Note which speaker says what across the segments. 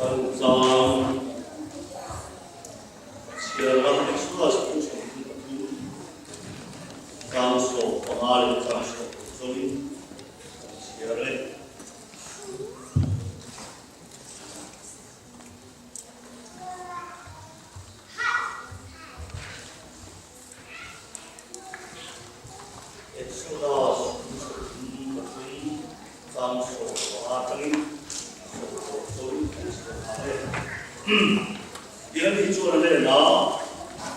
Speaker 1: Kan chang chhiarna Exodus 33 chang 15 leh chang 16 zawngin kan chhiar e. Exodus 33 chang 15 atangin 16 zawngin kan chhiar phah e. Tiang hi chuan a len a,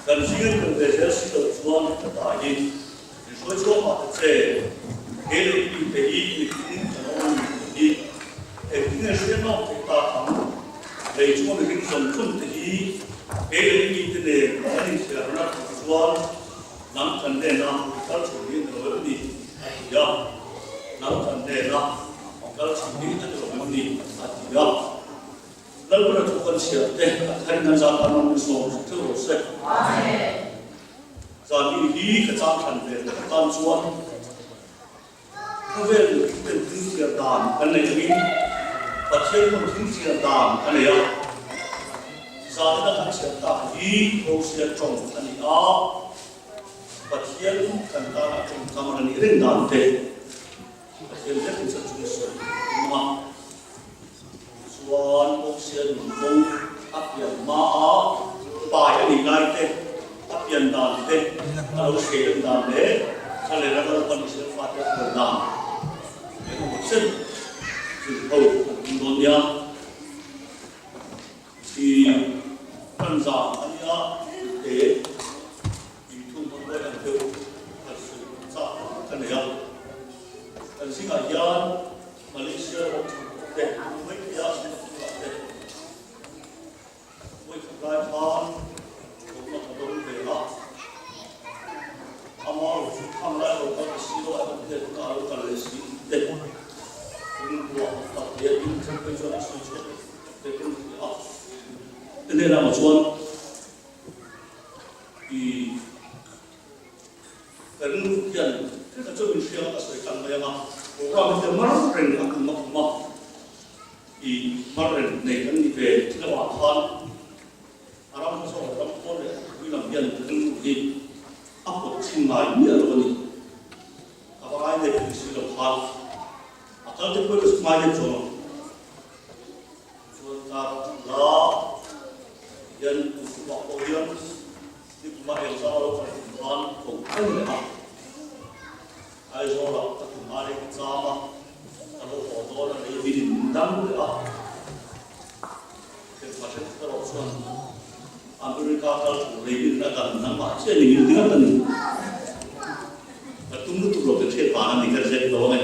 Speaker 1: kan zinga tel ve zel si loh chuan ka ta hi min hruai chhuak mah ta che, kei leh i mite hi mihring kan awm a ni tih hi engtin nge hriat lawk theih tak ang? Lei chunga mihring zawng zawng te hi kei leh i mite nen kan inthliarna tur chuan nang kan nena kal thin hi a ni lo em ni? a ti a. Nang kan nena kal thin hi a ni lo em ni? a ti a. Lalpana thu kan chhiar te a tharin kan zah tan rawn sawm theuh rawh se. Zan hi ka chang thlan ve tak atan chuan khawvel mipui ten thil chhiar dan kan nei angin Pathian pawn thil chhiar dan a nei a. Zanina kan chhiar tak hi Hosea tawng a ni a, Pathian kan tana tawngkam a la nih reng dan te Pathian vek in chan chung sawi a tum a. Chuan Hosea nun kawng a pian hma a pai a nih lai te, a pian dan te, a lo hre dan leh thla leh ram a lo pan Israel fate a hruai dan engemaw chen zir ho an tum dawn nia. Chi kan zan a nia te tih thum hmang pawh hian deuh kan sawi chak ka nei a. Kan zingah hian Malaysia ram chhungkaw te, Malaysia Singapore ah te vawikhat lai khan thawhna ka dawng ve a. Ama ro chu khang lai lo kal ka si lo a, kan hriat hunah a lo kal leh si tih te rilruah tak leh in then phei chuan a sawi chhuak te kan hria a. Heti lamah chuan I ka rilru hian thil kha chu min hria ka sawi tlang mai ang a, program hi mar reng a kum a kum a, i mar reng nei kan ni ve thil avang khan a ram hmasawn leh ram pawn leh tui lam hian ka rilru hi a pawt chhin ngai miah lo a ni. Ka va ngai leh tih si lo khan a kal te pawh ka ngai leh chuang ang. Chuan kar la hian kum pawh hian Nikuma engzam a lo kal tum khan ko kal leh a, Aizawlah ka tum a reng cham a, ka lo haw dawn a lei min in min dang leh a. Themkha thenkhat erawh chuan America kal tur lei min a dan nangmah chiah ni min ti ngat a ni. Ka tum lutuk lo ka hriat van a ni ka zep lo ang e.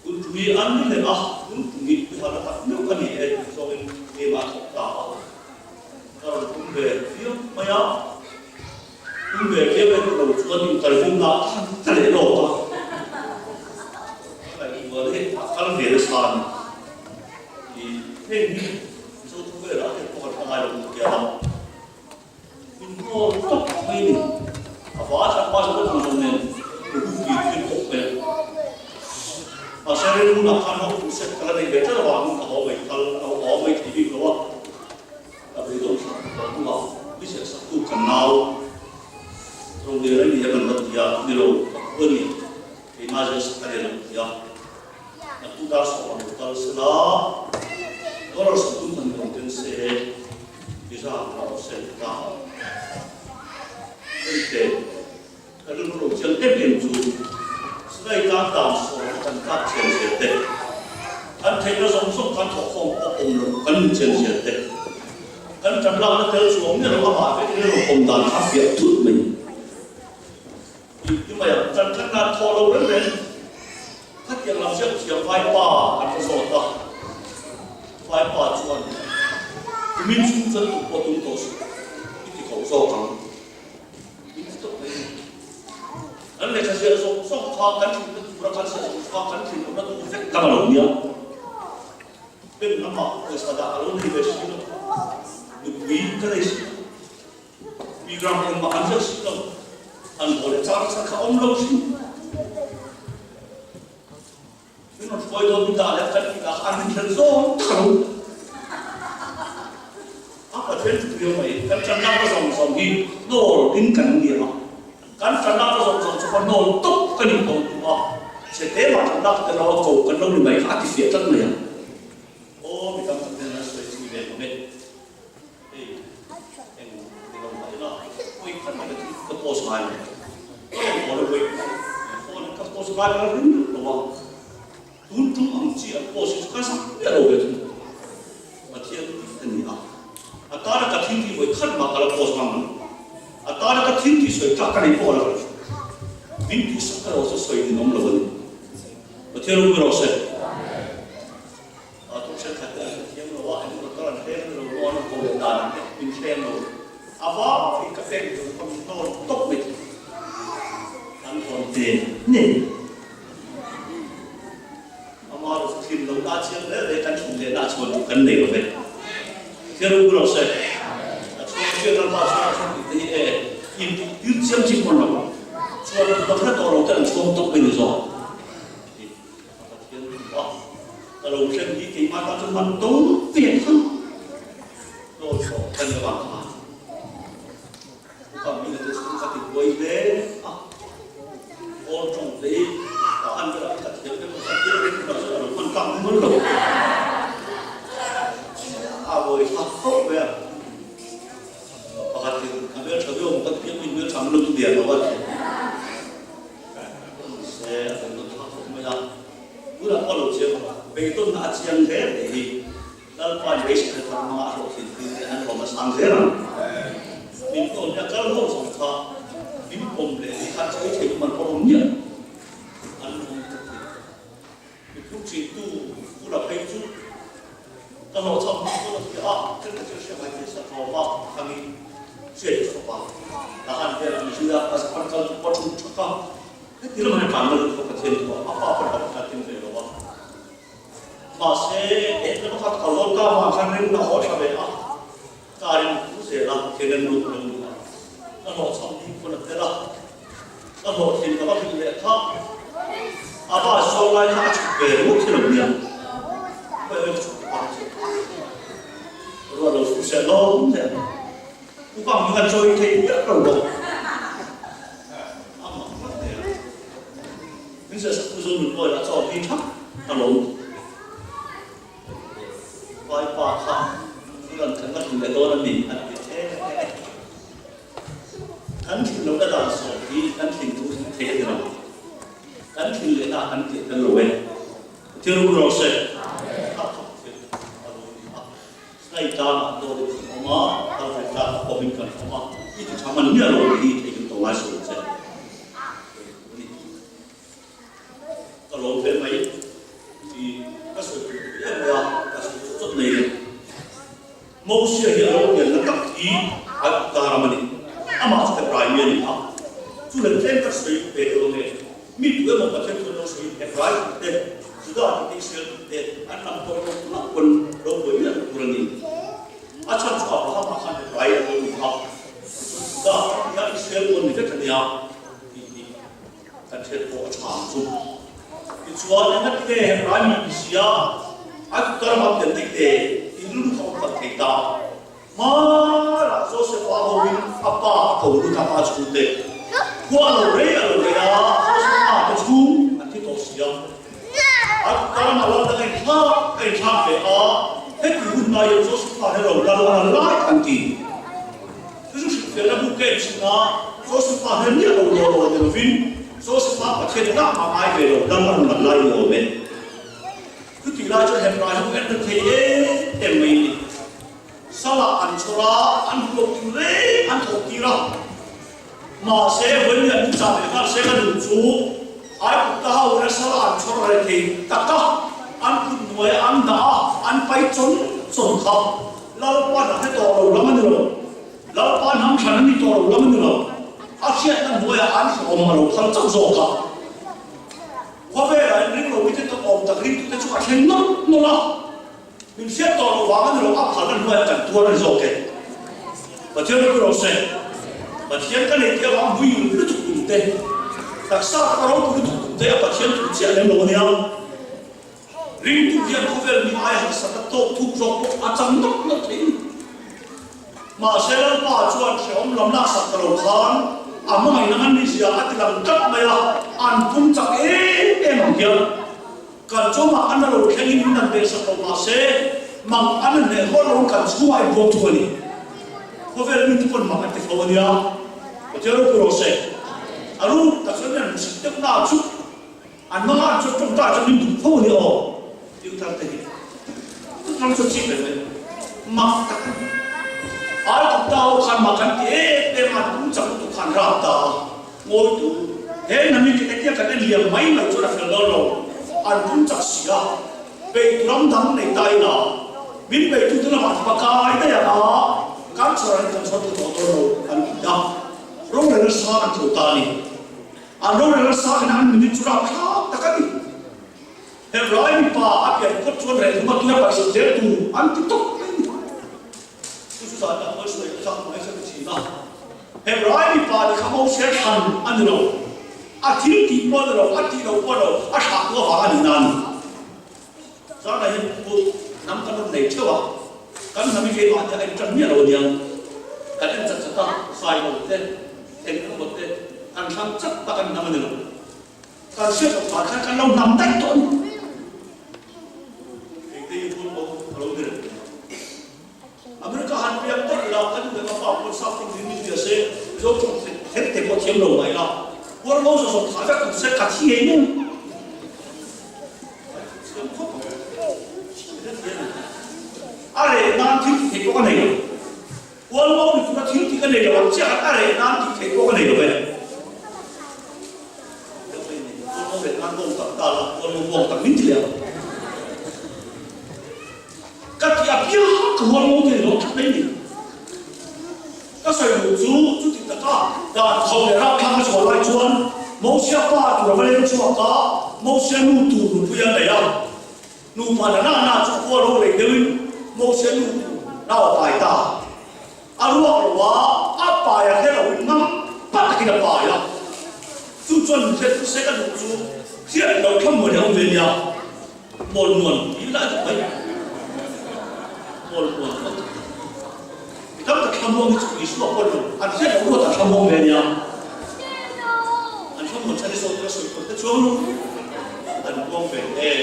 Speaker 1: Kultui an ni leh a, kultui i har tak meuh a ni e tih zawngin keimah a thawk ta a. Ka rawn tum ve viau mai a, tum ve viau e tilo chuan interview na ka leh lawk a. Ka ngaihtuah leh a kal ve nasa a ni. I heng hi Mizo thu velah te pawh kan hla ngai lo tih tia a. Min hnawl tawp mai ni. A va that hma chu ka zawng nen ka hu ki thil bawk mai a. Mahse rilru nak khan ho tum set ka la nei ve tlat avangin ka haw mai phal a haw mai thei bik lo a. Ka beidawn thlak tawh hnuah mi ziah sak tu kan nau Rolian a ni em an va ti a, ni lo ka pu a ni, keimah ziah sak a ni lo ti a. Naktuk dar sawm ang kal sela, dollar 30 man rawn ken se, visa ka rawn send ta. Hei teh, ka rilru lo chiang em em chu, silai tan dan sawm kan kap chian zel te, kan theihna zawng zawng kan thawh khawm pawh awm lo kan in chian zel te, kan ṭan lakna tel chuang miah lo amah vek in rilru awm dan kha fiah thut mai. Tih ti mai ang, chan khat nan thaw lo reng reng. Khatiang lam ziak thiam vaipa an va zawt a, vaipa chuan kumin chhung chuan tum pawh tum tawh suh, i ti koh zawk ang. Min ti tawp mai a ni. Kan lehkha ziah zawng zawng kha kan thinna tura kan ziah zawng kha kan thinawmna tur vek lam a lo nia. Pen lamah pawisa dah a lo nei ve si lo, nupui ka nei si lo. Mi ram engmah an ziak si lo, an haw leh char char kha awm lo hrim. Min rawn hruai dawn min dah leh kan tih lah kha an rin hlel zawng tak a lo. viau mai. Kan ṭan lakna zawng zawng hi hnawl in kan ni a. Kan ṭan lakna zawng zawng chu kha hnawl tawp ka nih tawh hnu a, chhe te mah ṭan lak te lo a ko kan lo ni mai kha a ti fiah tlat mai ang. Aw mi tam tak hian an sawi chhui ve hlawm e. Hei eng ni lo mah ila pawi khat mai ka thi ka post ngai lo. Ka rawn haw le pawi phone ka post ngai lo ring lo a. Tun tum ang chi an post hi chu ka zak miah lo ve thung. Pathian tih a ni a. A tana ka thil tih vawi khat mah ka la post ngam lo. A tana ka thil tih sawi tlak ka nei pawh a la lo. Min tihsak erawh chu sawi ninawm lo a ni. Pathian ropui rawh se. A tum thenkhat te an hrethiam lo a, eng emaw tal an hleng lo maw, an rawn ko leh dan ang te min hleng lo. A vang in ka pek tur kha min hnawn tawp mai thei. An rawn ve hneh. Ama rawh chu thin lo na chiang hle hle kan thin leh na chhuan duh kan nei lo ve. Pathian ropui rawh se. A chhuan chiang lalpa chuan a chhuan tih te hi e inpuh tir chiam chi pawn lo. Chhuan duh tak hre tawh lo te an chhuang tawp mai ni zawk. A Pathian thu a ka lo thlen hi keimah tan chuan man to ve kha dawn tawh ka ni avang khan upa mila te chu ka ti buai hle a, aw tawng te hi ka han vel a ka thiam em ka thiam em tunah chuan a lo hman tlak mual lo a buai thlak khawp mai a, pakhat in a hmeltha viau maw ka ti piang in hmeltha an lo ti der lo a ti. Se a rawn dawn thlak khawp mai a, tunah pawh a lo chiang a, beidawnna a chiang hle tih hi Lalpa in beisei thar hmanga a hlawhtlin pui te an rawm a sang zel ang. Min tawn hi a kal ho zawng kha min pawm leh ni khan chawi thei man pawh awm miah an awm ka ti. Mi phur thintu bula phei chu ka hlawhchham hnu chuan a ti a, thil ka thil hria mai thei sa tlawm a, thangin hriat chu fapa ka han vel ang zui a, ka zakhan kal chu pa thum thak a, heti lamah hian tlanna lut kha Pathian thu a, a pa pawn a kal kim ve lo a, mahse eng emaw kha ka kal dawn ta vang khan ring a haw tha ve a, car in thu zel a, Pathian an lut lo ni a, ka hlawhchham ding pawn a tel a. Ka hlawhtlin ka va hrilh leh kha a va sawi lai kha a chhuk ve ringawt hi lo nia. Ka en chhuk ta chu. Ruah lo chhuk se lawm le. Upa mi kha chawi thei miah lo bawk. Amah ngawt hle a. Min zir sak tu zo nun pawh ila chaw hi thak a lo. Vaipa kha chuan kan va hrilh leh dawn a ni a ti e. Kan thin lohna dan sawm hi kan thin thu hrilh thei a ni lo. Kan thin lehna kan tih tel lo e. Thil ru rawh se. Kha kha thil a lo ni a. Snai tlangah dawt in kan awm a, Kalvari tlangah pawhin kan awm a, i ti tha man miah lo hi thei kan to ngai sual che. Ka lawm hle mai i ka sawi tur tih em mai a, ka sawi chawt chawt mai le. Mosia hi a lo pianna tak hi a tar ram a ni. Amah chu Hebrai mi a ni a, chu leh tlem ka sawi ve deuh ange. Mi tu emaw Pathian chuan lo sawi Hebrai tih te, Juda tih te, Israel tih te an lam tawh lo hlauh pawn lo buai miah lo tur a ni. A chhan chu Abraham-a khan Hebrai a lo ni a, tichuan Juda a ni a, Israel pawh a ni vek a nia tih hi. Kan hriat pawh a tha ang chu. Tichuan, engati nge Hebrai mi ti sia a tutar ram pian daih te in rilru kha awm tak thei ta? Hmanah Josefa hoin a pa a ko lut a, pa chhungte khua a lo rei a lo rei a, Josefa te chhung an thi tawh sia. A tutar ramah lal dang a inthlak a inthlak ve a, heti hun laiin Josefa he ro lal a la lai an ti. Chu chu hrilhfiahna bu ka enchhin a, Josefa hmel miah lo law law ni lovin Josefa Pathian engah mah ngai ve lo dam a rawn lat lai ni awm e. Chutih lai chuan Hebrai ho en reng thei em em mai ni. Salah an chhawr a, an hmu lo ting reng an thawh tir a. Mahse, vawiin an inchah leh nghal se ka duh chu Aigupta ho ina salah an chhawr reng thei tak a, an kut hnuaia an dah a, an pai chawn chawn kha. Lalpa'n a hre tawh lo lam a ni lo. Lalpa'n hamhran a ni tawh lo lam a ni lo. A hriatna hnuaiah an hrehawm a lo phal chauh zawk a. Khawvelah in ring lo mite tak awm tak ringtute chu a thleng nawlh nawlh a. Min hriat tawh loh vang a ni lo, a phalna hnuaiah kan tuar a ni zawk e. Pathian ropui rawh se. Pathian ka neih tih avang mui lutuk tum te, taksa ka ropui lutuk tum te a Pathian thu chiah lem lo a nia. Ringtu hian khawvel mi aia harsatna tawk thuk zawk pawh a chang nawlh nawlh thei a ni. Mahse Lalpa chuan hrehawm lam laksak ta lo khan a hmangaihna ngan ni zia a ti lang tlat mai a, an pum chak em em ang hian kan chungah an la lo thlengin min han behsak lo mahse mang an han hneh haw lo kan chhungah in buang thung a ni. Khawvel mite pawn mak an ti fo a nia. Pathian ropui rawh se. A ruk tak chuan an chhip deuh na chu an manga an chuan tawngtai chuan min duh fo a nia aw. Tih thar te hi ram chu chik reng mai mak tak a ni. Ai tuk ta ho khan mak an ti em em a, an pum chak lutuk khan rap ta a, ngawi tu he nami te hetia kan en liam mai mai chuan a fel dawn lo, an pum chak si a, beih tu ram dang nei ta ila min beih tu te lamah hma kai daih ang a, kan chhawr ang kan chhawr tu tawh dawn lo an ti a, rorel nasa an tho ta a ni. An rorel nasa in an minute chu rapthlak tak a ni. Hebrai mipa a pian phawt chuan rehhlum a tuna paihsak zel tur an ti tawp mai a ni. Chu chu zan ah Moses a chak mai sa ti thin a. Hebrai mipa ti kha Moses thlan a ni lo. A thil tih pawh a ni lo, a tih loh pawh a ni lo, a thlah tu avang a ni na a ni. Zan ah hian pu hnam kan rawn nei theuh a, kan hnam hi keimah te a intan miah lo a niang. Kan en chat chat a, sai lo te, eng emaw te kan thlang chat tak a ni hnam a ni lo. Kan hriat loh phah khan kan lo hnam daih tawh a ni. Engte hi hun pawh a lo ni reng a. America han piang daih ila, ka nu leh ka pa pawh sap tawng hi min bia se, Mizo tawng kher te pawh thiam lo mah ila, World Moses zawng thah vek tur se ka thi ngei ngei. Thiam khawp ang. A reh nan thil ti thei pawh ka nei lo. World Moses ni tura thil ti ka nei lo ang chiah a reh nan tih theih pawh ka nei lo ve. Ka ti apiang ka hual ngo thei lo tlat mai ni. Ka sawi duh chu chuti taka dan tho leh rapthlak a chhuah lai chuan Mosia pa tur a va leng chhuak a, Mosia nu tur nupui a nei a. Nupa na na na chu khua lo rei deuhin Mosia nu tur nau a pai ta. A ruak lo a, a pai a hre loin ngam pat takin a pai a. Chu chuan min hriat se ka duh chu hriat lo thla muan hi a awm ve nia. Mawl muan ti ila a duh mai. Mawl muan a duh. Mi tam tak thla muang hi chu Isua pawn lo, an hriat loh ruat a thla muang ve nia. An thla muan chhan hi sawi tura sawi tur te chuang lo an muang ve e.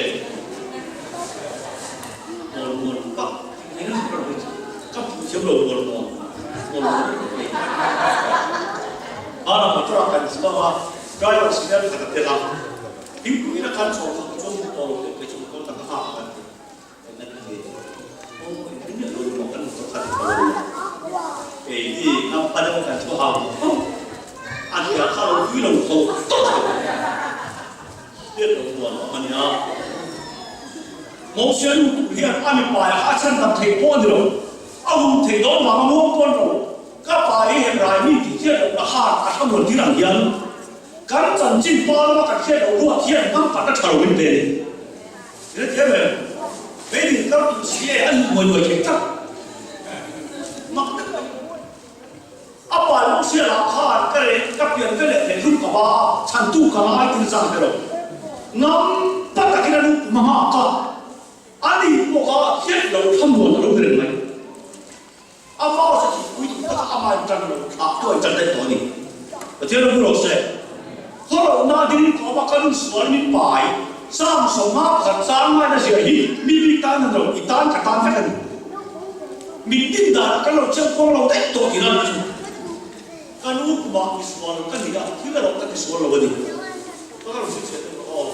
Speaker 1: Mawl muan pak. Ka phu thiam lo mawl maw mawl mawl mai. Hmana motor ah kan chuang a, driver signal khat a tel a, thingpui in a kal chho kha ka chuang duh tawh lo teh kei chu motor tak a nghak kan ti. Engah ti nge? Aw engtin nge lo maw kan motor kha ti tho lo. Kei ni ngam pa deuh kan thu hau tho. A hria kha lo pui lo tho tawp lo. Hriat loh nuam awm a nia. Mosia nu tur hian a mipa ah a chhan dam theih pawh a ni lo. A hum theih dawn vang a muang pawn lo. Ka pa hi Hebrai mi tih hriat loh na khan a thla muan tir ang hian kan chanchin pa lama kan hriat loh ruat hian hnam pat a tha lo in pe a ni. Ila thiam em? Beidin kar tur si e a nih muai muai thei tlat. Mak deuh mai. A pa Mosia lah khan ka reh ka pian ve leh thei hlum ka ba a, chhantu ka ngai tin zan ve lo. Ngam pa takin a lu kum a nghak a, a ni pawh kha hiat lo thlamuan a lo ni reng mai. A mouse a thihpui duh taka ama in tan lo thlah tu a in tan daih tawh a ni. Pathian ropui rawh se. Khawlohna ding kawma ka nun sual min pai, Psalm 51 chang ngaina ziah hi mi bik tan a ni lo, i tan ka tan vek a ni. Min din danah kan lo cheu kawng lo daih tawh tih nan chu ka nu kumah misual ka ni a, thil erawh ka tisual lo a ni. Ka rawn hrilhchhiah deuh rawh aw.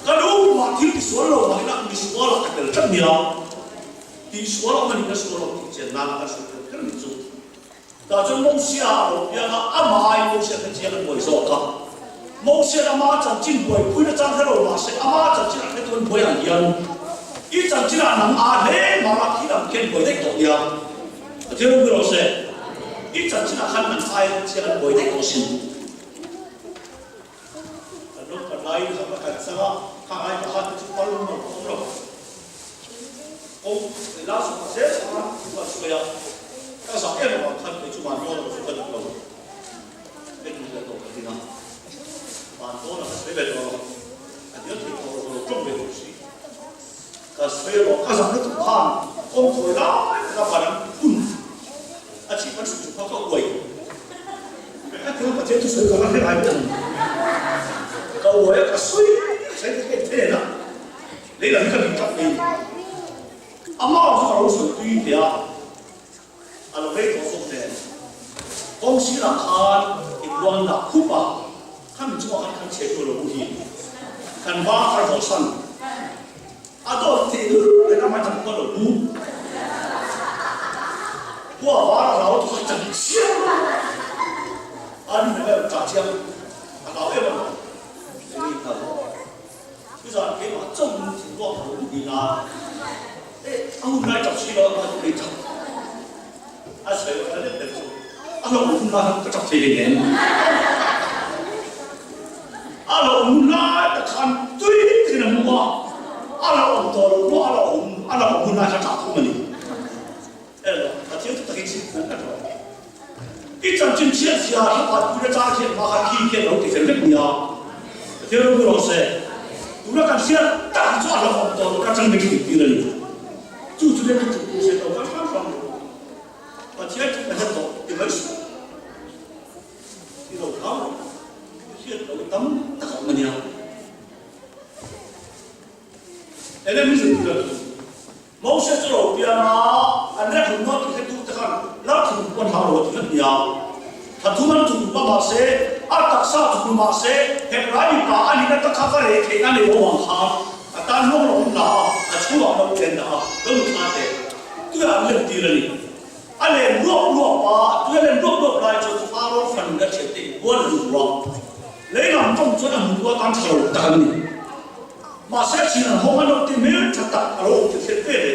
Speaker 1: Ka nu kumah thil tisual lo mah ila misualah ka tel tlat nia. Tihsual awm a nih na sual awm tih chian nan ka hrilh deuh kher ni chu. Tah chuan Mosia a lo piang a, amah aiin Mosia kha chiang a buai zawk a. Mosia'n ama chanchin buaipui nachang hre lo mah se, ama chanchin a hre tuan buai ang hian i chanchinah nang a hle mah la khi lam khian buai daih tawh nia. Pathian ropui rawh se, i chanchinah khan nang aiin chiang an buai daih tawh sin. Kan rawng laiin harhna kan chang a, khang ai paha te chu pal lung lo ka awm lo. Kawng lei la chhuah zel khan thu an sawi a, ka zah em avang khan kei chu van dawn lo chu ka duh lo. Ka duh leh tawh ka tin a, van dawn a ka sawi ve tawh lo, ka hnial thei tawh lo, ka lo tawng ve tawh si. Ka sawi erawh ka zah lutuk khan kawng khawi lai taka van an phun a. A chhip an hruk chuk kha ka uai. Ka thil Pathian chu sawi vang a hre ngai bawk ang. Ka uai a, ka sawi sawi ka en thei a, lei lam hi ka nih tak mai ni. A mau chu ka lo sawi tui teh a, a lo rei tawh zawk nen. Kawng sirah khan inluang dah khup a, khami chungah khan kan chhe tur lo u hi. Kan vang kha rawh san. A dawt tih lul leh a chang pawh lo pu. Khua var a hlau tu kha chang chiang a. A nu ber chah chiang a hlau em ang. Eng nge kha? Chuzan keimah chawm thinruak a lo muhil a. E, a hun lai chak si lo a kha chu kei chak. A sawi a lep lep chu a lo hun lai khan ka chak thei hlei nen. A lo hun lai tak khan tui takin a mu a, a lo awm tawh lo pawh a lo awm a lo awm hun lai kha chak thung a ni. Elo, Pathian chu takin chhip hman ka ṭawh. I chanchin chhiat zia hla phat pui na chang hian hma khan khi khian lo ti fel vek nia. Pathian ropui rawh se. Tuna kan hriat tak hi chu a lo awm tawh lo ka chang min hrilh tir a ni. Chu chu leh chu chu se lo kal hrang hrang lo. Pathian chu ka hre tawh ti mai suh. I lo hlau rawh. I hriat loh i tam tak a awm a nia. Enge min zirtir a ni? Mose chu lo piang a, an rek hlum nawn tih hretu te khan lal thum pawn hlau lo a ti vek nia. Tha thum an thum a mahse, a taksa thum mahse, Hebrai mipa a nihna tak kha ka reh theih a nei lo ang khan a tan hmawng lo an la a, a chhungah lo len dah a, lo nu thla teh. Tuiah an lem tir a ni. A lem ruap ruap a, tui a lem ruap ruap lai chuan Faro fanu la thian te in bual a lu a, lei lam tawng chuan a hmutu atan tha lo tak an ni. Mahse chin an hawng a lo ti hmel tha tak a lo awm ti thlet ve le.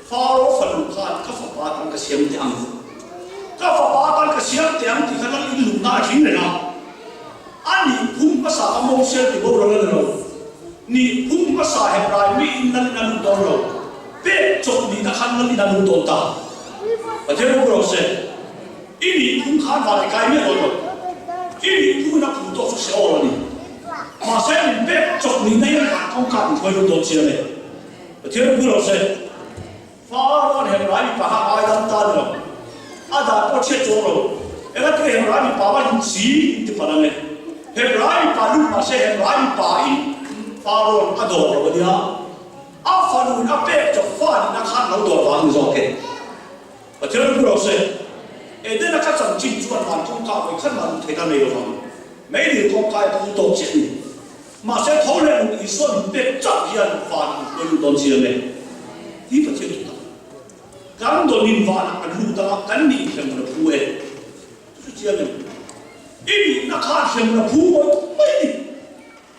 Speaker 1: Faro fanu khan ka fapa tan ka siam teh ang. Ka fapa tan ka siam teh ang tih kha lal in luhna a tling reng a. A nih phung hmasa ka Mosel ti boral a ni lo. Nih phung hmasa Hebrai mi in lal in a lut dawn lo. Pek chawp nihna khan lal in a lut dawn ta. Pathian rawng rawh se. I nih phung khan van i kai miah dawn lo. I nih phung in a phu tawk chu Seol a ni. Mahse min pek chawp nihna hian van kawngka min hruai lut dawn chiang e. Pathian rawng rawh se. Farawn Hebrai mipa kha a ngaidam ta ni lo. A dan pawh chhiat chuang lo. Engati nge Hebrai mipa va in chi in ti palh ang e? Hebrai mipa lut mahse Hebrai mipa in Farawn a dawr lo a nia. A fanu in a pek chawp fa nihna khan lo dawr vang ni zawk e. Pathian ru rawh se. Edena ka chanchin chuan van kawngka vawi khat mah lut thei ta nei lovang. Meidil kawngka e phu tawk chiah ni. Mahse tho leh nung Isua min pek chauh hian van an hruai lut dawn chiang e. Hi Pathian chu tak. Kan dawnin vanah kan lut anga kan nih hremna phu e. Chu chu chiang em? I nihna khan hremna phu mawi mai ni.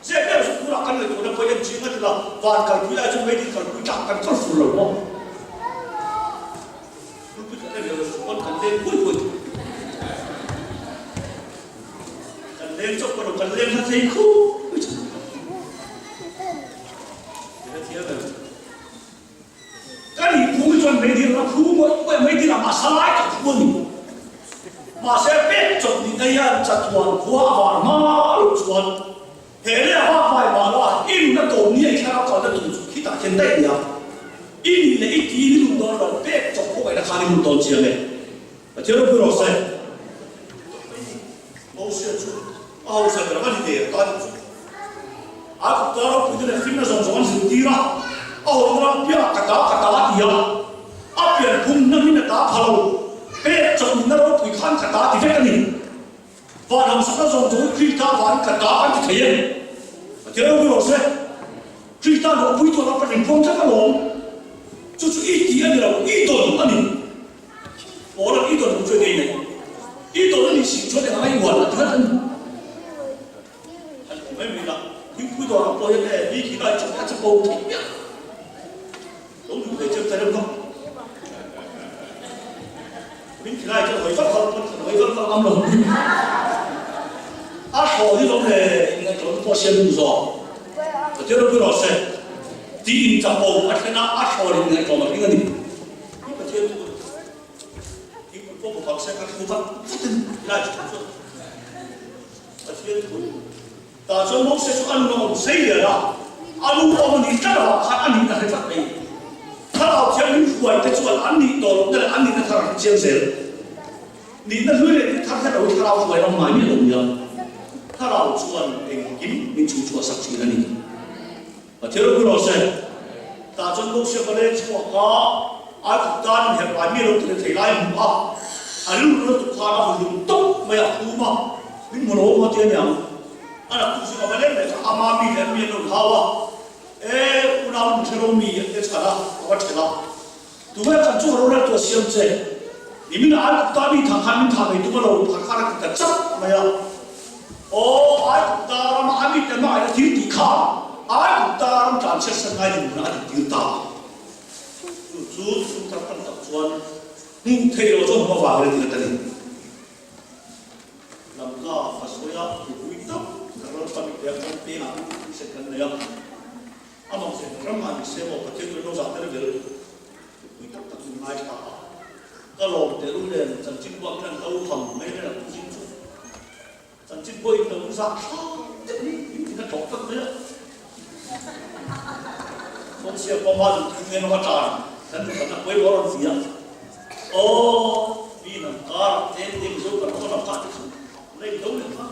Speaker 1: Zep deuh chu tunah kan ngaihtuahna pawh hian chiang a ti la, van kalpui lai chuan meidil kalpui tlak kan kal fur lo maw? Pulpit kan en lo pawn kan leng pui pui. Kan leng chawp pawh lo kan leng hla thei khup mai chu. Ila thiam em? Ka nih phu hi chuan meidil a phu mawih mawih a, meidil ah mahse lai tak phu a ni. Mahse pek chawp nihna hian chatuan khua a var hma loh chuan he leh a vak vai mah la i nun a tawm nia i thlarau kalna tur chu khitah khian daih nia. I nih leh i tiin i lut dawn lo, pek chawp khawngaihna khan i lut dawn chiang e. Pathian ropui rawh se. Mosia chu a hausa ber a ni der ta ni chu. A kut ta ropui te leh finna zawng zawng an zirtir a, a hawi ram piangah ka ta ka ta a ti a, a pian phung hnamin a ta pha lo, pek chawpnihna ropui khan ka ta ti vek a ni. Van hausakna zawng zawng hi Krista vangin ka ta kan ti thei em? Pathian ropui rawh se. Krista ropui chuan a patling phuang tlat alawm. Chu chu i ti a ni lo, i dawn a ni. Paula i dawn chu engei nei? I dawn a nih si chuan eng angai uan a ti ngat a ni. Han ti mai mai la, thingpui dawr ang pawh hian e mi khi lai chawp a chapo theih miah lo duh ve chiang ta reuh kha. Min khi lai chuan hawi vak vak pawn kan hawi vak vak ngam lo. A thaw hi lawm le inngaihtlawm te pawh a siam duh zawk. Pathian ropui rawh se. Tiin chapo a thlen a, a thaw in inngaihtlawm a hring a ni. Hi Pathian chu hi pawh ka bang se ka thu vat vatin lai chu chuan Pathian thu tah chuan Moses chu a nun a awm sei lian a, a nu awm a nih tlat avang khan a nihna hre tlat mai. Thlarau Thianghlim hruai te chuan an nih tawh lohna leh an nihna thar an hre chiang zel. Nihna hlui leh nihna thar hian lo thlarau hruai ram ngai miah lo nia. Thlarau chuan engkim min chhung chhuah sak thin a ni. Pathian ropui rawh se. Tah chuan Mosia va leng chhuak a, Ai kut tan inherh ngai miah lo ti leh thei lai a hmu a, a rilru lutuk khan a vawi lum tawp mai a, a phum a, min hmu lo maw ti a niang. A naktuk zing a va leng leh kha ama mi leh mi an rawn hau a, E, unau min hre lo mi a ti a chhan a, a va ṭhelh a. Tunge kan chu rorel tu a siam che? Nimin a Aigupta mi thah khan min thah ngei tum a lo phar khan a ti ta chap mai a. Aw, Aigupta rama a mite hmangaihna thil tih kha Aigupta ram tlanchhiat san ngai dinhmunah a dintir ta. Chu chu chhungthar tam tak chuan hmuh theih loh chu a hmu avangin a ti ta ni. Lamka ka sawi a, mipui tak kan ram tam ipte a kawng pengah thisen kan nei a. A mang che ram ah ni se maw Pathian chuan lo zah tel vel pui tak tak min ngaithla a, ka lawm teh lul nen chanchin buak hian lo ham mai nen a pu zing chu chanchin buai in lo zah thla deuh hi min ti na tawk tak mai a. Chuan sia pawma duh thil ngen awm a tan kan duh kan a pawi lo a rawn ti a, aw mi lam kar tlem te mizo kan awm a lam kah te chu lei do leh kha.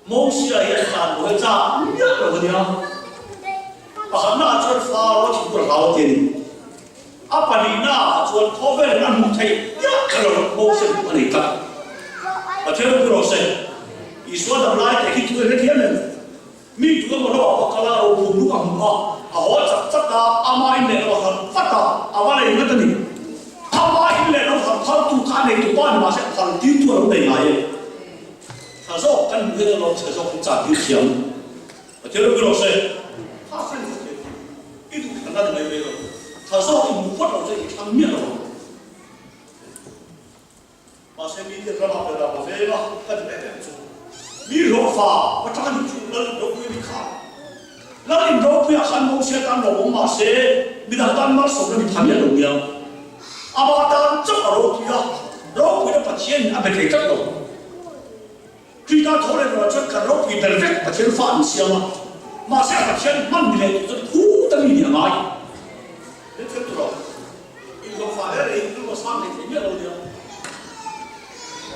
Speaker 1: Mosia hi an tlan buai chak miah lo a nia. Pakhatna ah chuan Faro thingpui a hlau a ti a ni. A pahnihna ah chuan khawvel in a hmuh theih miah lo Mosia hmuh a nei tlat. Pathian ropui rawh se. Isua dam lai teh khi thu a hrethiam em? Mi tu emaw ro a va kal a, ro phum luk a hmu a, a haw chak chak a, ama in leh lo a harh vat a, a va nei ngat a ni. Ama in leh lo harh phal tu kha a nei tu pa ni mahse a phal tir tu a lo nei ngai e. Tha zawk kan hmuh hian a lawm chhe zawk in chah tir thiam. Pathian ropui rawh se. Tha fel zawk hi i duh thlan a ni mai mai lo. Tha zawk i hmuh phawt lo chu i thlang miah lo ang. Mahse mi te ramah ber a va veng a, ka ti em em chu. Mi hlawhfa va tang a nih chu Lal in ropui a ni kha. Lal in ropui ah khan Mosia tan lo awm mahse midang tan malsawmna ni pha miah lo nia. Amah tan chauh a ropui a, ropuina Pathianin a be thei tlat lo. Krita tho leh ruah chuan kan ropui ber vek Pathian fa an siam a, mahse a Pathian hman ni leh tur chuan khuta mi nih a ngai. Min thlen tur a, inhlawhfa reng reng in rilru a sang thei thei miah lo nia.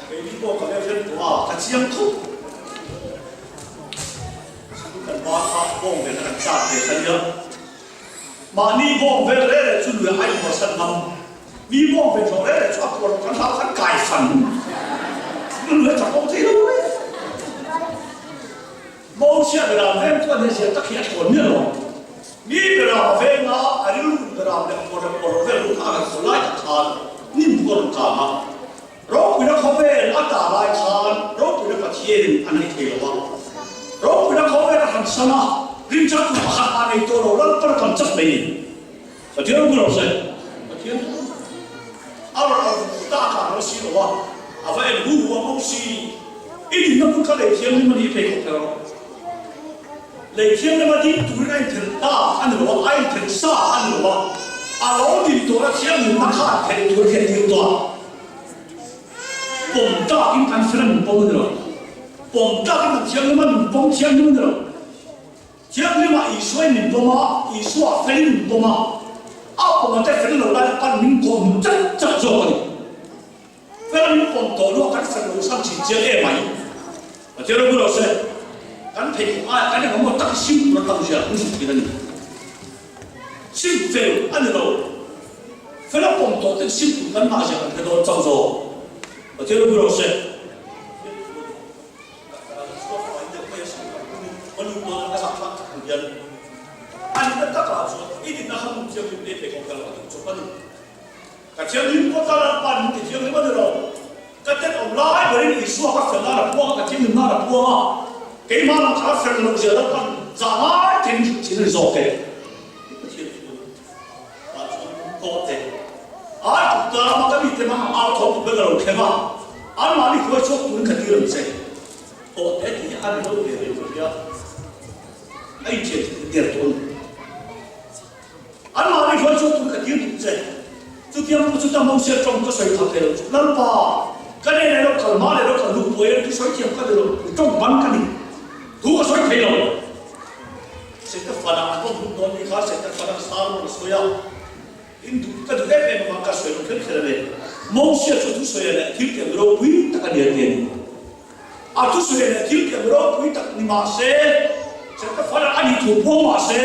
Speaker 1: Keini pawh ka hmelhem tawh a, ka chiang khawp. Sikul kan ban kha bawng ve na kan chak ve kha nia. Mahni bawng vel reh reh chu lui a inhuasan ngam. Mi bawng ve hlawh reh reh chu a kual kan hlau khan kai fan. Lui a chak awm thei lo reh. Mosia beram veng chuan he zia tak hi a thlawn miah lo. Mi beram a veng a, a rilru beram leh a kual leh kual lo vel ru kha a rawn sawi lai tak khan hnim buk a rawn kang a. Ropuina khawvel a tah lai khan ropuina Pathianin a nei thei lo a. Ropuina khawvel a han san a, rinchhan tur pakhat mah nei tawh lo Lalpan a tam chak mai ni. Pathian ropui lo se. Pathian a rawn au vut a, a tlan lo si lo a, a va en hu hu a, Mosi, i dinna hmun kha lei thianghlim a ni phei khawp kher. Lei thianghlim a ding turin a inthen ta a ni lo a, a inthen sa a ni lo a, a lo din tura thianghlimna kha an theih tur a hriattir tawh a. Pawm tlakin kan fel a min pawm a ni lo. Pawm tlakin kan thianghlim a min pawm thianghlim a ni lo. Thianghlimah Isua in min pawm a, Isua felin min pawm a, a pawm ate fel lo lai pan min kawh hmu chat chat zawk a ni. Fel a min pawm tawh luah kan fel lo sam chin chiang em mai. Pathian ropui lo se, kan pheikhawk aia kan engemaw tak hi sim tur a tam zia kan hmu thin a ni. Sim fel a ni lo. Fel a pawm tawh ten sim tur kan ngah zia kan hre dawn chauh zawk. Pathian ropui rawh se. Ka thianghlim pawh tan an pan min ti thianghlim a ni lo. Ka tenawm lai berin Isua ka fel nan a puang a, ka thianghlim nan a puang a, keimah lang kha fel loh zia lo pan zah ngai thei min hrilh thin a ni zawk e. I Pathian chu a ni. Tah chuan tawh teh. Ai kut ta rama ka mite hmang ang au tho ber ka lo thleng a, anmahni hruai chhuak turin ka tir ang che. Tawh teh tih hi a ni lo ve reng ka hria. A inthian thin der tawh a ni. Anmahni hruai chhuak tur ka tir duh che. Chutiang pawh chu ta Mosia tawng ka sawi kha thei lo chu. Lalpa, ka nen leh lo kal hma leh lo kal hnu puai an thu sawi thiam ka ni lo, mi tawng ban ka ni. Thu ka sawi thei lo. Setafana an rawn hmuh dawn ni kha Setafana sar rawn a sawi a, in duh ka duh em em avang ka sawi lo kher kher a ni. Mosia chu thusawi leh thiltiam ropui tak a ni a ti a ni. A thusawi leh thiltiam ropui tak ni mah se, Chhete fal a nih thu puang mah se,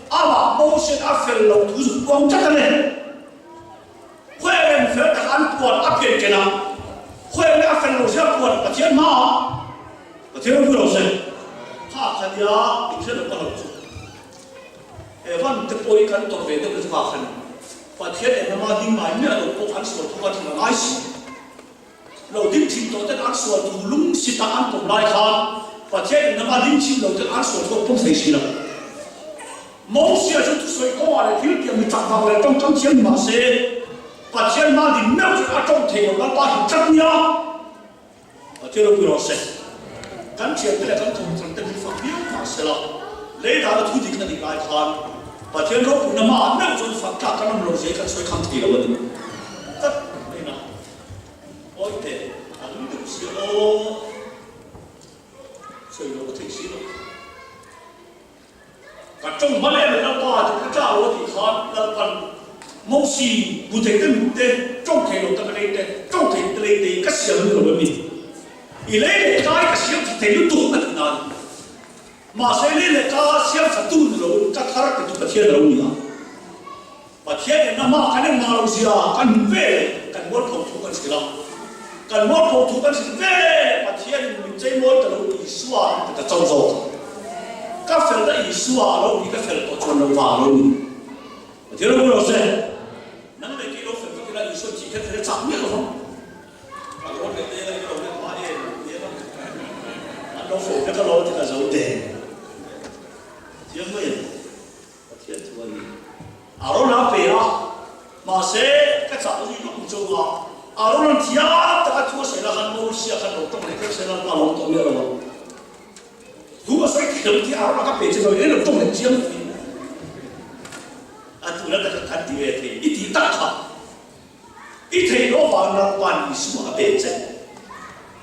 Speaker 1: amah Mosia'n a fel loh thu zuk puang tlat a ni. Khuairem fel tak an puan a pian ken a, khuairem a fel loh zia puan Pathian hmaah Pathian ropui lo se. Kha kha nia inhriat loh ka hlauh chu. Evan te pawh hi kan tawrh ve deuh na chu kha khan Pathian englama ding ngai miah lo pawh an sual thu a thin a ngai si. Lo ding thin tawh ten an sual thu lung si tak an pawm lai khan Pathian englama ding thin lo ten an sual thu an pawm thei si lo. Mosia chu thusawi kawngah leh thil pian mi chak vang leh tawngkam thiam ni mah se Pathian hma ding meuh chuan a tawng thei lo Lalpa hi tlat nia. Pathian ropui rawh se. Kan thiante leh kan thawmthang te min fak viau mah sela, lei dana thu dik a nih lai khan Pathian ropuina hmaah meuh chuan fak tlak kan awm lo zia hi kan sawi kham thei lo a ni. Tlat mai na. Awi teh, a lung deuh sia aw. Sawi loh a theih si lo. Ka tawng hma leh Lalpa chu ka tla lo a tih khan Lalpan Mosi bu thei te mit te, tawng thei lo te ka lei te, tawng thei te lei te hi ka siam ni lo em ni? I lei leh kai ka siam tha thei lutuk a ti nan. Mahse lei leh ka siam tha tu ni lo in ka thar pe tu Pathian a lo ni a. Pathian enna hma kan engmah lo zia kan hmu ve leh kan mualpho thu kan hrilh a. Kan mualpho thu kan hrilh ve leh Pathianin min cheimawi ta lo Isua an ti ta chauh zawk a. Ka felna Isua a lo ni ka fel tawh chuan lo va a lo ni. Pathian ropui rawh se. Nang leh kei lo fel vek ila Isua thih kher kher a chak miah lo vang. A rawn leh te ila i lo let hma em ti a an lo fel vek a lo ti ka zo te. Thiam mai em? Pathian chu a ni. A rawn a pe a, mahse ka chah zui lawk ang chauh a, a rawn an thiam taka thu a sawi la khan Mosia khan lo tawng leh kher se Lalpa lo tawng miah lo ang. Thu a sawi thiam tih a rawn a ka pe che zo in lo tawng leh chiang tih a tuna taka kan ti ve thei i tih tak kha i theih loh avangin Lalpa'n Isua a pe che.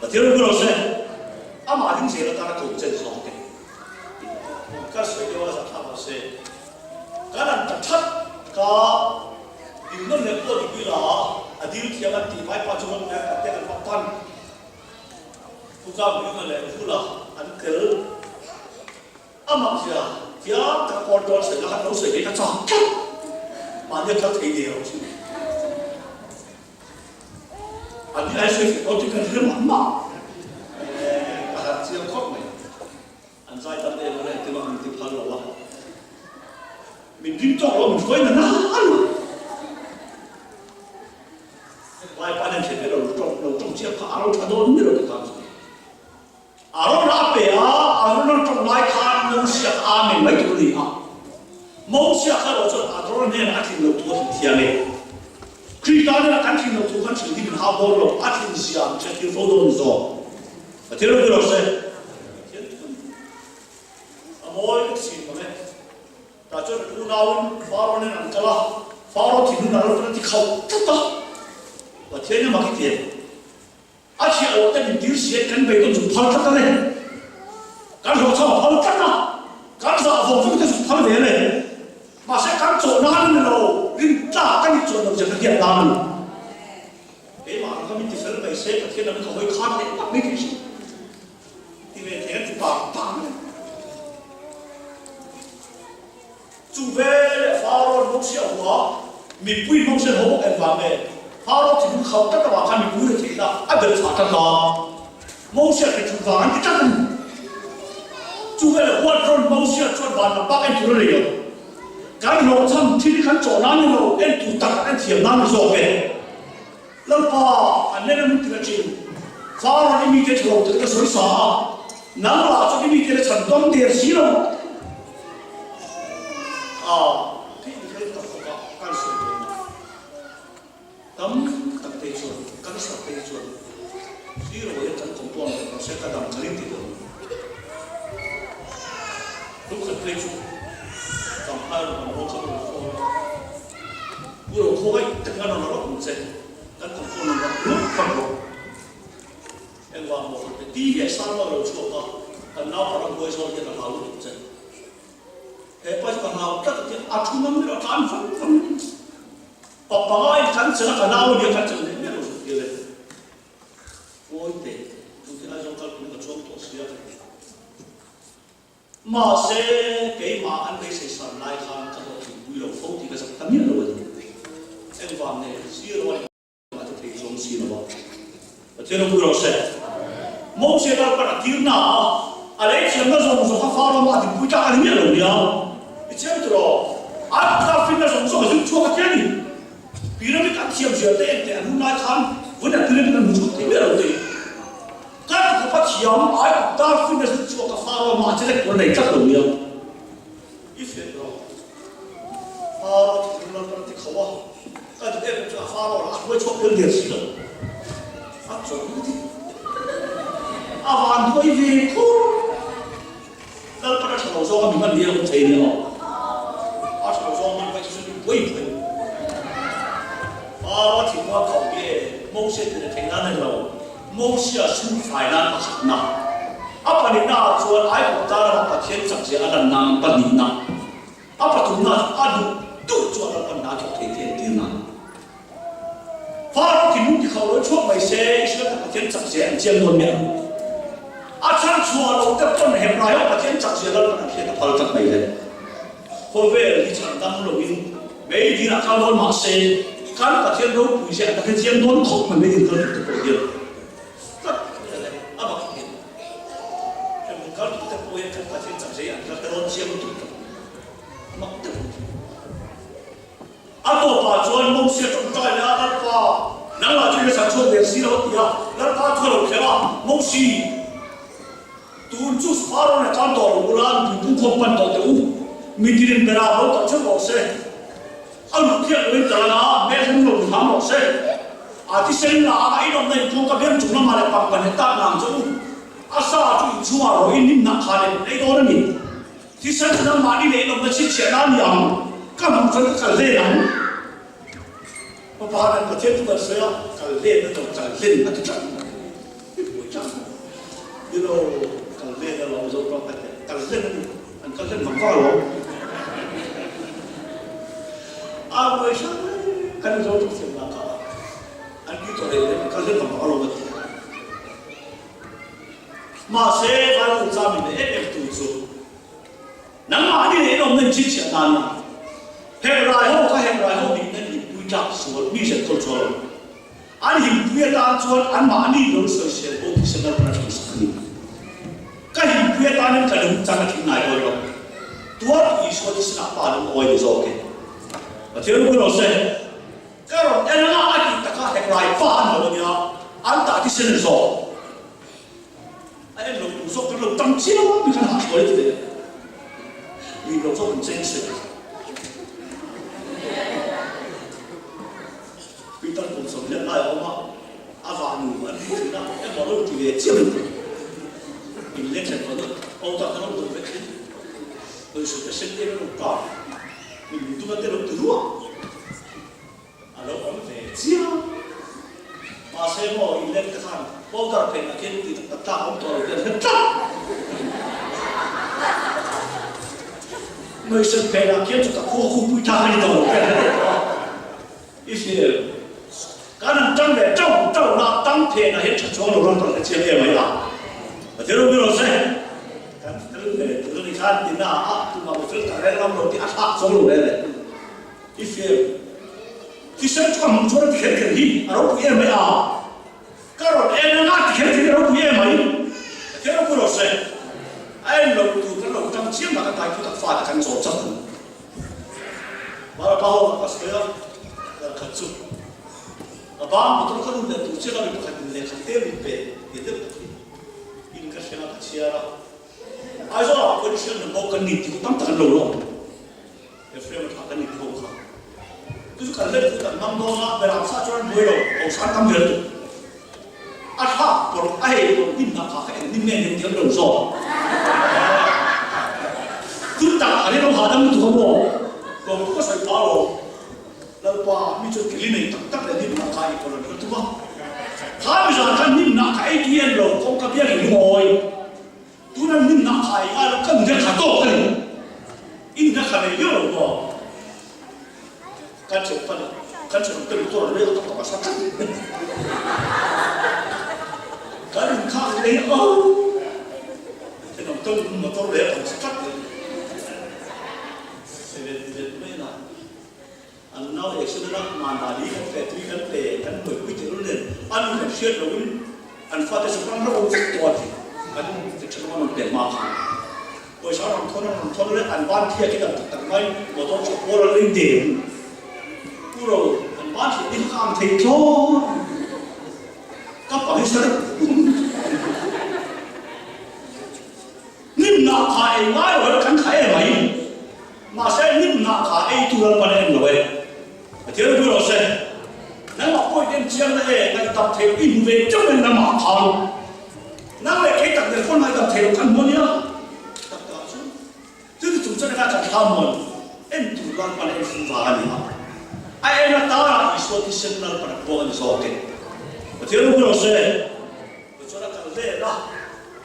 Speaker 1: Pathian ropui lo se, amah ding zel atana ko chen zawk te. Ka sawi deuh a zathlak lo se, kan an ta that ka ding nawn leh pawh dik ila a dil thiam an tih vai pa chu rawn kan te kan va pan. Pu Kamhminga leh Vula an tel Amah zia thiam tak kawl tawn sawi na khan lo sawi ve ka chak tlat. Mahni a kal thei der lo chu. An ni ai sawi fek lo chu kan hre mah mah. Ka harh chiang khawp mai. An zai tam em a engtin mah min ti phal lo a. Min ring tawk lo min hruai na na a lo. Vaipa nen thlen ve lo lo tawng chiang kha a ro tha dawn ni lo ti khan. Aaron a pe a, Aaron a tawng lai khan Mosia kha Amen mai tur a ni a. Mosia kha erawh chuan Aaron hnenah a thin loh thu a hrilh thiam e. Krista hnenah kan thin loh thu kan hrilh hi min hau dawn lo, a thin zia min hriattir fo dawn ni zawk. Pathian ropui rawh se. Pathian thu a ni. A mawi ka ti thin mang e. Tah chuan an unauin Faro nen an kal a, Faro thinlung a lo kal a ti khauh tlat a. Pathian hi mak i ti em? A chhiah loh te min tir si e, kan beidawn zuk phal tlat a le. Kan hlawhchham a phal tlat a, kan zah vawng vek te zuk phal ve a le. Mahse kan chawh nan a ni lo, rin tlak ka nih chuan lo zia ka hriat nan a ni. Keimah ang kha min ti fel mai se, Pathian lam hi ka hawi khan leh tak mai thei si. Ti ve thei an ti pang pang a ni. Chu veleh Farao'n Mosia a hmu a, mipui Mosia'n haw bawk engvang nge? Faraoh thinlung khauh tlat avang khan mipui re theihna a belh chhuah tlat a, Mosia hre chu vang an ti tlat a ni. Chu veleh huat rawn Mosia chuan van lam bak en tur a nei lo. Kan hlawhchham thil hi kan chawh nan ni lo, en tur tak kan en thiam nan ni zawk e. Lalpa, an nen a min tir a chin. Farao'n i mite tha lo tak in a sawi sa a, nang lah chuan i mite la chhan dawng der si lo. A tih ni fel tak bawk a, kan sawi dawn a. Tam tak te chuan, kan hrat te chuan zero hian kan compound leh mahse ka dam ka ring ti dawn. Lungkhat phei chu Champhai rawn an haw kha ka rawn phone a. Pu Rokhawi tak hian rawn rawk ang che, kan compound rawn rawk rawk phawt rawh. Engvang maw ka ti leh sang lo chhuak a, kan naupang a buai zawn hian a hlau lutuk che. He pa chu ka hlau tlat a tia, a thu ngam miah lo, a tlan vang vang. Pa pangai kan chelh a, ka nau a nia kan chelh leh miah lo. Mahse, keimah an beisei san lai khan ka hlawhtlinpui lo fo tih ka zak ta miah lo a ni. Engvang nge zero a nih a ti thei zawng si lo a. Pathian awm pui rawh se. Moses lalpan a tir na a, a lei thiamna zawng zawng kha Faro mah a dinpui tlak a ni miah lo nia. I chiang tiraw? An kha finna zawng zawng a zir chhuak a tia ni. Pyramid an thiam zia te eng teh an hun lai khan vawiin ah pyramid an hmu chhuak thei miah lo te. Kan khawpa thiam ai dar finna zir chhuak a Faro mah a che lek tur a nei tlat lo nia. I fiah rawh. Faro thinlung lalpan a ti kho a, ka duh em em chu a Faro lah a hruai chhuak tel der si lo. A chawi lutuk. A van duai ve khur. Lalpan a tha lo zawng a mi hman ni a awm thei nia aw. A tha lo zawng hman paih chu chu buai buai. Faro thinlung a khauh nge Mose tih a theih nan a ni lo. Mosia sum fai nan pakhatna, a pahnihna ah chuan Aigupta rama Pathian chakzia a lan nan pahnihna, a pathumna ah chuan a duh duh chu a lalpan hna thawk thei tih a entir nan. Faro thinlung ti khauh lo chhuak mai se, Israel te Pathian chakzia an chiang dawn miah lo. A chhan chhuah loh te pawn Hebrai ho Pathian chakzia lalpan an hriat a phal tlat mai le. Khawvel hi chhan dam loin meidil a kal dawn mahse kan Pathian ropui zia an la hrechiang dawn khawp mai meidil kal tur te pawh hian tlat a bak hian hremhmun kal tur te pawh hian kan Pathian chak zia hi an la hre dawn chiang lutuk tlat mak deuh a ni. A tawpah chuan Mosia tawngtai leh a Lalpa nangmah chu i la chhan chhuak der si lo a ti a, Lalpa chu a lo thleng a, Mosi, Tun chu Pharaoh-na tan tawh lo ula, mipui pungkhawm pan tawh teh u. Mitin berah lo tak theuh rawh se. A lut thiang loin tal anga, hmelhem lo ni hram rawh se. A thisen la anga inawmna inkhawm ka biang chung lamah leh pangpang leh tak ngang che u. A sa chu inchhungah rawh in nimnah kha leh min ei dawn a ni. Thisen chu nangmahni leh inawmna chhinchhiahna a ni ang. Ka hmuh chuan ka kal hlen ang. Papa hian Pathian chu kan sawi a, kal hlen a to, kal hlen a ti tlat mai. I buai tlat mai. You know, kal hlen a lo zo tawk a ti, kal hlen a ni, an kal hlen vang vang a lo. A buai hrang mai, kan zo tawk thiam lah kha, an ti tawh reng reng, an kal hlen vang vang a lo a ti. Mahse, Bible chang min pe em em tu chu, Nangmahni leh inawmna in chhinchhiah dan a ni. Hebrai ho kha Hebrai ho nihna in himpui tlak sual mi zet kawr chuan an himpui atan chuan anmahni lo sawisel bo thisen lalpan a thlansak a ni. Ka himpui atanin ka lung chang a tling ngai dawn lo. Tuar Isua thisen ah pa lung awi ni zawk e. Pathian ru rawh se. Ka rawn en anga a tih takah Hebrai pa an lo ania an tah thisen zawk. A en lo tur zawk kan lo tam chiang a, mi khan hah hruai ti ve mi lo zawk an cheng se. Peter kum 20 lai a awm a, a vahnu an hmu thin a, emaw lo ti ve chiang a ni. In leng thlen tawh deuh, auto kan awm deuh vek thin. Pawisa te sen em em a, mi lung tuma te lo ti ruah. A lo awm ve chiang. Mahse maw inlet te khan powder phen a khen tih tak tak tlak awm tawh lo hian hre tlat. Nawihsen phen ah khian chu ka khua khu pui thlak a ni tawh lo khian hre tawh a. I hriel. Kan han tang leh tauh tauh na tang phen ah hian tha chuang lo ram kan hre chiang em mai a. Pathian ropui rawh se. Kan fel ve tur a ni khan tina ah tumah mi fel tak reng ram lo tih a thlak chuang lo reng e. I fir thisen chu ka hmuh chuan a ti kher kher hi a ropui em mai a, ka rawn en anga a ti kher kher hi a ropui em mai. Ka kher ropui rawh se, a en loh tur kan lo tang chiam lah kan tai thu tak fate kan chawl chak ang. Mara pa ho ka sawi a, kar khat chu ka bang motor ka lut leh tur chiang a mi pakhat in lehkha te min pe ti deuh tak hi in ka hreng a ka chhiar a, Aizawl ah pawh Israel hnam ho kan ni tih tam tak an lo lawm. Ephraim a thlah kan ni tho kha. Chu chu kan let phut an hmang dawn a, Beram sa chuan an buai lo, Hausa an tam vel tuk. A thlak pawrh a hei pawrh hnim hnah kha kha eng hnim nge nih thiam lo zawk. Chu tak a rilru hahdam lutuk a maw? Tlawm tuk a sawi phah lo. Lalpa mi chuan keli nei tak tak leh hnim hnah kha i pawrh an hril tuk a. Kha mizan khan hnim hnah kha ei tui en lo, kawngka biak in lungawi. Tuna min nak kha i ngai lo, ka nunna kha tawk a ni. I nunna kha nei viau lo maw? Kan ṭhen pan, kan ṭhen awm te motor an rel tak tak a sa tlat. Kan in khak leh oh, ṭhen awm te motor rel ang sa tlat. Li kan pe, tui kan pe, kan buaipui tehlul nen a nu kan hriat loin an fate chu ram ro vek tawh a ti. Kan thenawm an rawn tel hma khan pawisa an rawn thawn an rawn thawn leh an ban thiat hi kan tak tak mai motor chu a pawl an ring dem. Pu Ro, an ban thiat hi ka ang thei tlawn. Ka pa hi sar Hnim nah kha ei ngai lo e, kan kha em mai. Mahse hnim nah kha ei tur an pan em lo e. Pathian ropui rawh se. Nangmah pawh in en chiang na e, ngaihdam thei lo i hmu ve teuh em nangmah khan. Nang leh kei tak nen pawn ngaihdam thei lo kan hmu ania. Tak tak ah chuan chuti chung chuan engah kan thla muan en tur Lalpan a en fum vang a ni a. A en atana Isua thisen Lalpan a puang a ni zawk e. Pathian ropui rawh se. Tichuan a kal vel a,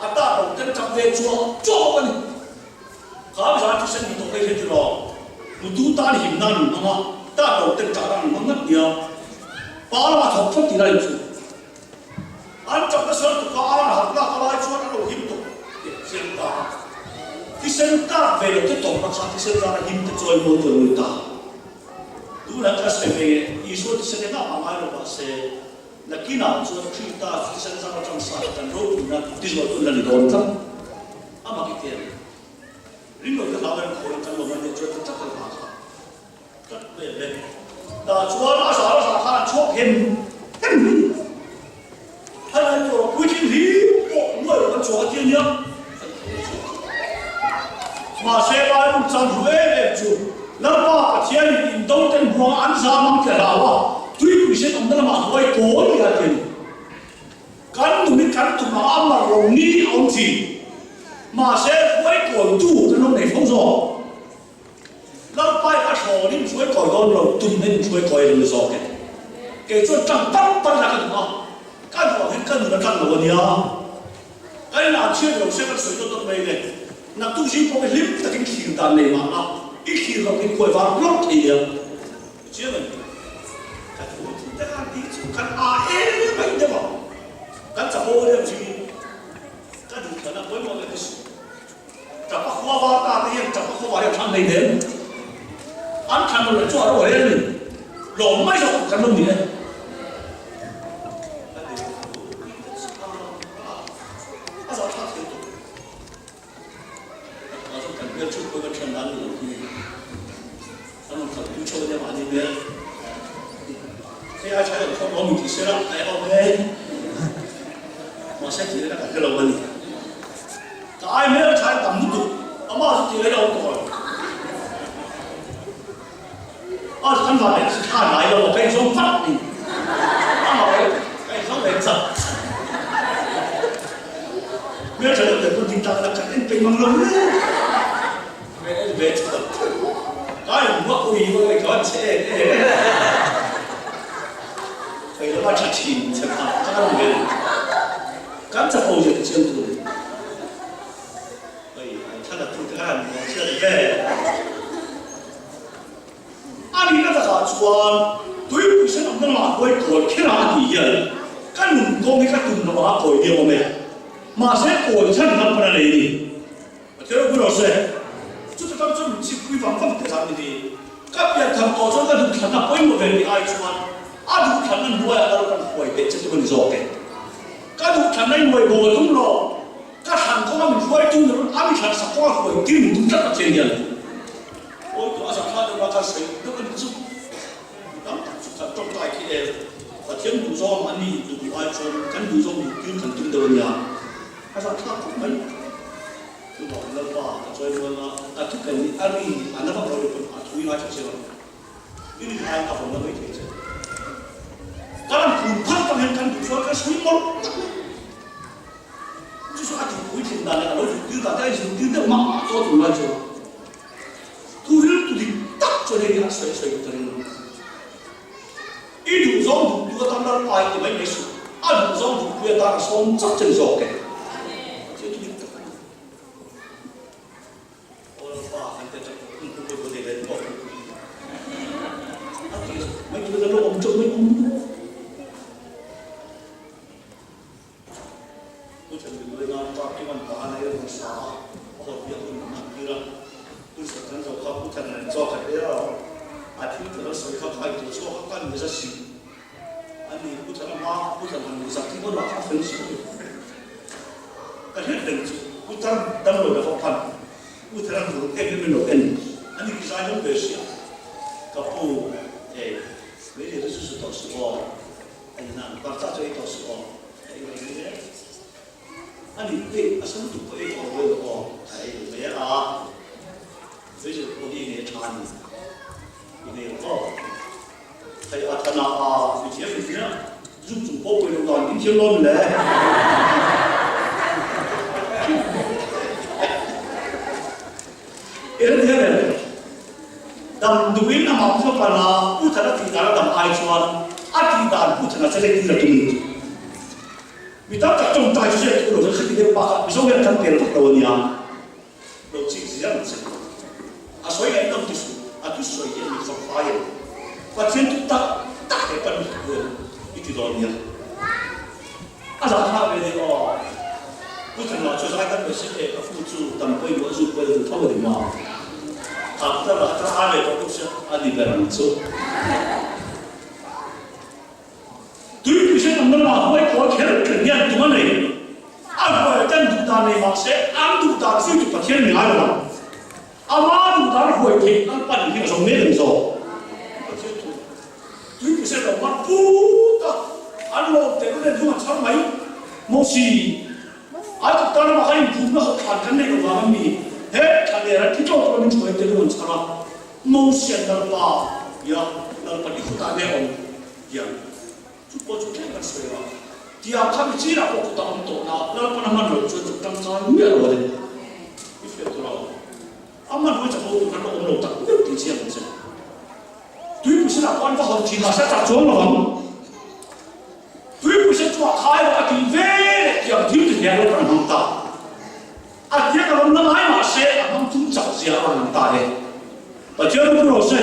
Speaker 1: a ta lo ten chak ve chuah chuah bawk a ni. Kha zan thisen hmu tawh phei hre tiraw, mutu tan himna an hmang a, ta lo ten chahna an hmang ngat nia. Pa lamah thawk phawt tih lai chu. An chak nasa lutuk a, an harh lak a lai chuan an lo him tawh tih an chiang ta. Thisen tak ve lo te tawrhna kha thisen zana him te chawi mawi tur a ni ta. Tunah ka sawi ve nge, Isua thisen engah mah ngai lo mahse, Nakinah chuan Krista thisen zam atang sa hi kan ropuina tizual tun la ni dawn tlat. A mak i tiang. Ring lo te hlau em khawl in kan lo mai nia chuan ti tlat hla kha tlat vel le. Tah chuan a zar a zar khan an chhuak hem hem mai ni. Helai tur a puitling hlim pawh nuai lo kan chhuak a tia nia kan tho a chhuak. Mahse Bible chang hlu em em chu Lalpa Pathianin indo ten hmuang an zam ang ti a hlau a, tuipui sen awmna lamah hnuai kawl ni a ti a ni. Kan nun hi kan tum ang a mar lo ni a awm thin. Mahse hruai kawltu kan lo nei fo zawk. Lalpa i ka thlawnin hruai kawi dawn lo, tum in hruai kawi lo ni zawk e. Kei chuan tang par par la ka duh a, ka duh ang hian ka nun a tang lo a nia. Ka inah chhiat lo se kan sawi dawt dawt mai le. Naktuk zing pawh hi hlim takin thlir dan nei mah la, i thlir loh in khuai var hlawk thei nia. I chiang em? Ka thu thu te khan tih chu kan a em mai deuh ang. Kan chapo deuh zing in ka duh thlan a pawimawh leh ni suh. Tapa khua var ta te hian tapa khua var hi a thlan hlei nem. An thlan lo leh chu a ro rel ni. Lawm mai zawk kan lo ni e. A zahthlak thei tawh. A zawk kan hmel chu khawi kan thiam dan ni lo hi. An rawn kal pui chho ania mahni hmel. Hei ai tha lo khawm awm in ti sela ai awm e. Mahse tih leh ka hre lo a ni. Ka ai hmel tha in tam lutuk. Amah chu tih leh a awm tawh lo. A kan van leh chu thla ngai lo a ka inzawm vat ni. Amah erawh ka inzawm ve chak. Hmel tha deuh deuh pawn ding tak ila kan en peih mang lo hle. Ka en ve chak. Ka in hmuah ui ui ka van che em em. Kei lama tha thin che kha ka kan ve. Kan chapo zia te chiang tur ni. Hei an thla la tute khan an nuam chhiat ve. A nihna takah chuan tuipui sen awmna lamah hruai kawi kher a tih hian ka nun kawng hi ka tum lo anga kawi diam awm e. Mahse kawi chhan lam pan a nei ni. Pathian ropui rawh se. Chuta tang chuan min chipui vang vang teh zan ni hi. Ka pian thar tawh chuan ka duhthlanna pawimawh ve tih ai chuan a duhthlanna hnuaiah Lalpan hruai beh che tum a ni zawk e. Ka duhthlanna i hnuai bawl tum lo. Ka thlan kawnga min hruaitu ni rawn a mi thlan sak kawnga hruai tir min tum tlat Pathian hian awi tawh a zahthlak deuh a ka sawi deuh a ni chu mi tam tak chu kan tawngtai khi e Pathian duh zawng an ni duh duh ai chuan kan duh zawng duh tir kan tum deuh a nia a zahthlak khawp mai chuvangin Lalpa ka chawi mual a ka thu ken hi a ri a na vak lo ni pawn a thu i ngaithla chiang ang i rin aiin ka vawn na mai thei che ka rawn kun phal tang hian kan duh chuan kan sawi mawlh tak mai. Chu chu a tihpui thin dan leh a lo zirtir dan te a inzirtir deuh mah mah tawh tur lai chuan thu ril tu dik tak chuan hei hi a sawi sawi ka ring lo. I duhzawng duhtu atan Lalpa i ti mai mai suh, a duhzawng duhpui atan a sawm chak che ni zawk e. Pathian thu dik tak a ni. Aw Lalpa kan te chak hun pu pawh nei ve tawh a ti mai tur a lo awm teuh mai awm. Pu Thanbinawina party man pa a nei a rawn sa a, a hawn biak hun an han tir a. Pu Chhan kan zo kha Pu Than nen chaw khat ei a, a thil tur an sawi kha khai tur chhuak a kan ni za si. Ani Pu Thana hma Pu Thana han zak hi pawn a fel si lo. Ka hriat reng chu Pu Thar damlo la vawk khan Pu Thana tur em em in lo en ani ki zai dam ve sia. Ka pu e mei leh chu su tawh suh aw a ni nan parcha chu ei tawh suh aw a ei mai mai e. Ani hei a sam tuk pawh ei tawh lo emaw aw a ei lo mai a. Mei leh pawh hi nei a tha ani i nei lo aw. Hei a thana a mi thiam in nia zuk chung pawh pawilo dan in thiam dawn le. I ren thiam em? Dam duhin amah chu pan a, Pu Thana tih dan a dam ai chuan a tih dan Pu Thana che leh tir a tum ni. Mi tam tak tawngtai chu hriat thu lo khati deuh bakah Mizo hian kan pel vak lo a nia. Lo chik ziang che. A sawi leh nawm ti suh, a thu sawi hian mi chawp fai em? Pathian thu tak tak he pan lut tur i ti dawn nia. A zah thlak ve ni aw. Pu Thanla chu zai kan ve si e, ka fu chu tam pawimawh zu pawh a duh tho a ni ma. Kha Pu Thanla kha a ve tawh bawk sia, a ni ber ang chu. Tuipui sen awmna lamah huai kawl kher kher hian tum a nei. A huai ten duh dan nei mah se, an duh dan zui chu Pathian mi ngai lo ang. Ama duh dan huai theih an pan hi a zawng mek ang zawk. Pathian thu Tuipui sen awmna put a, an lawm tel nen hnung an chhar mai. Mosi, Ai tuk tan lamah khan inphumna hawk thlan kan neih loh vang an ni. He thlaler an thi tlawk tlawk in hruai tel hnung an chhar a. Mosi an Lalpa, ia Lalpa ni khutah nge awm? Tiang chu pawh chu tlem kan sawi a, tiang kha mi chinah pawh kut a awm tawh na, Lalpan a hman loh chuan chu tangkai miah lo a ni. I hriat tur a awm. A hman huai chapo tur kan la awm lo tak meuh tih chiang ang che. Tuipui senah pawh an va hawn thin mahse a chak chuang lo ang. Tuipui sen chu a khai lo a tih ve leh tiang thil ti hnial lo kan hmang ta. A tiang a rawn la ngai mahse a hmang chung chak zia a rawn lang ta e. Pathian ropui rawh se.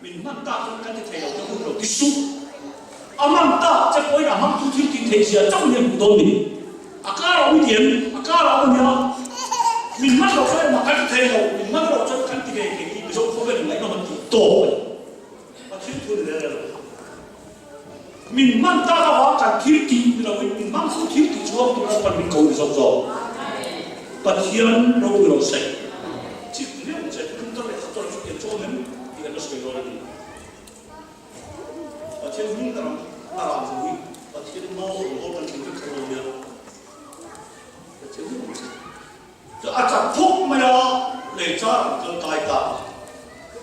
Speaker 1: Min hman tak chuan kan ti thei lo te hun lo ti suh. A hman tak che pawhin a hmangtu thil tih theih zia chauh hi a hmuh dawn ni. A kar a awm diam, a kar a awm ania. Min hman loh chuan engmah kan ti thei lo, min hman loh chuan kan ti ve thei tih Mizo khawvel in ngaihnawm an tih tawp a ni. Pathian thu ni rel rel lo. Min hman tak avang kan thil tih ni loin min hmangtu thil tih chhuak tura pan min ko ni zawk zawk. Pathian ropui lo se. Chip viau che tum ta leh khat chu tiang chu awm em tih kan la sawi dawn a ni. Pathian hming ka ram a ram chu hi Pathian mau a rawn haw kan tling vek kha dawn nia. Pathian hming ang che. Chu a chak phuk mai a, lei char an kal kai ta.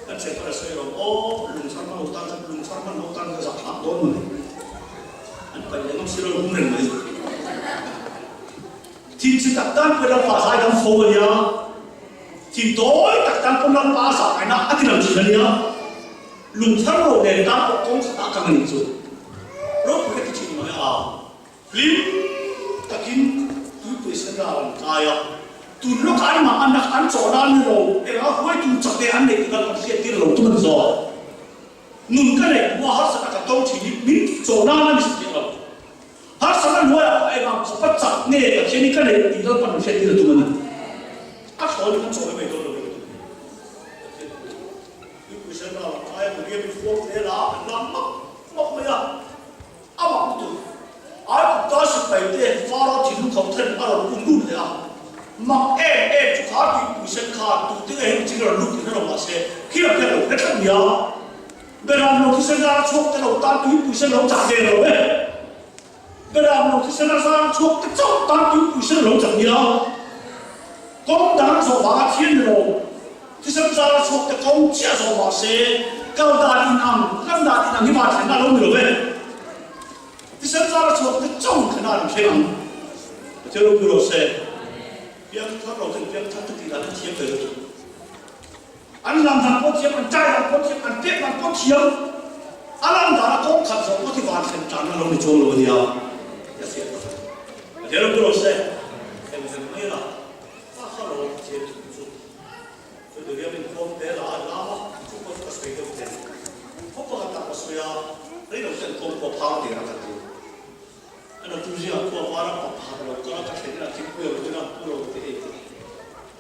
Speaker 1: Kan chhe pawn a sawi lo, aw lungchar hman ho tan chuan lungchar hman ho tan ka zak thlak dawn mawni. An paih leh ngam si lo hum reng mai. Thin chi tak tan pawhin Lalpa zai dam fo a nia, thin tawi tak tan pawn Lalpa a zah ngaihna a ti lang thin a nia, lungthar ro nen tan pawh kawng khatah kang a nih chu. Ropui ka ti thin mai a, hlim takin tuipui sen ral an kai a, tun lawkah an mah an an chawh nan ni lo, engah huaitu chak te an neih tih Lalpan hriattir lo tum a ni zawk. Nun ka neih hma harsa taka to thin hi min chawh nan a ni satliah lo. Harsatna hnuaiah pawh engang khawp a chak nge Pathian hi ka neih tih Lalpan min hriattir a tum a ni. A thlawn hi kan chaw mai mai dawn lo e ka ti. Pathian thu Tuipui sen ral ang aia Maria min fuam zel a, an lam mak mak mai a. A mak lutuk. Aigupta sipai te Faro thinlung khauh then a rawn um lut leh a. Mak em em chu kha tuipui sen khan tute nge hemi chin a rawn lut tih hre lo mahse khi lam hian a lo hre tlat nia. Beram lo thisen zar a chhuak te lo tan tuipui sen lo chak ve lo e. Beram lo thisen a zar a chhuak te chauh tan tuipui sen lo chak nia. Kawng dang zawh vanga thian ni lo. Thisen zar a chhuak te kawng chiah zawh mah se kal dan in ang, lan dan in ang hi van thlenna lo ni lo e. Thisen zar a chhuak te chauh thlenna an thleng ang. Pathian ropui rawh se. Piangthar lo ten piangthar te tih dan an thiam ve lutuk. An lam dan pawh thiam, an chai dan pawh thiam, an pek dan pawh thiam. A lam dan a kawng khat zawh pawh hi van thlen tlanna lo ni chuang lo a nia. Ka hriat pakhat. Pathian ropui rawh se. Eng eng mai la, ka kha lo Pathian thu chu. Chu duriam in khawm te la an lam a, chu pawh chu ka sawi deuh teh. Khaw pakhat ah ka sawi a, rei lo ten kawng pawh phang der a ka ti. A natu zingah khua var a pa pakhat lo kal a, ka thlen in a thingpui a rawn in a, pu ro te ei te.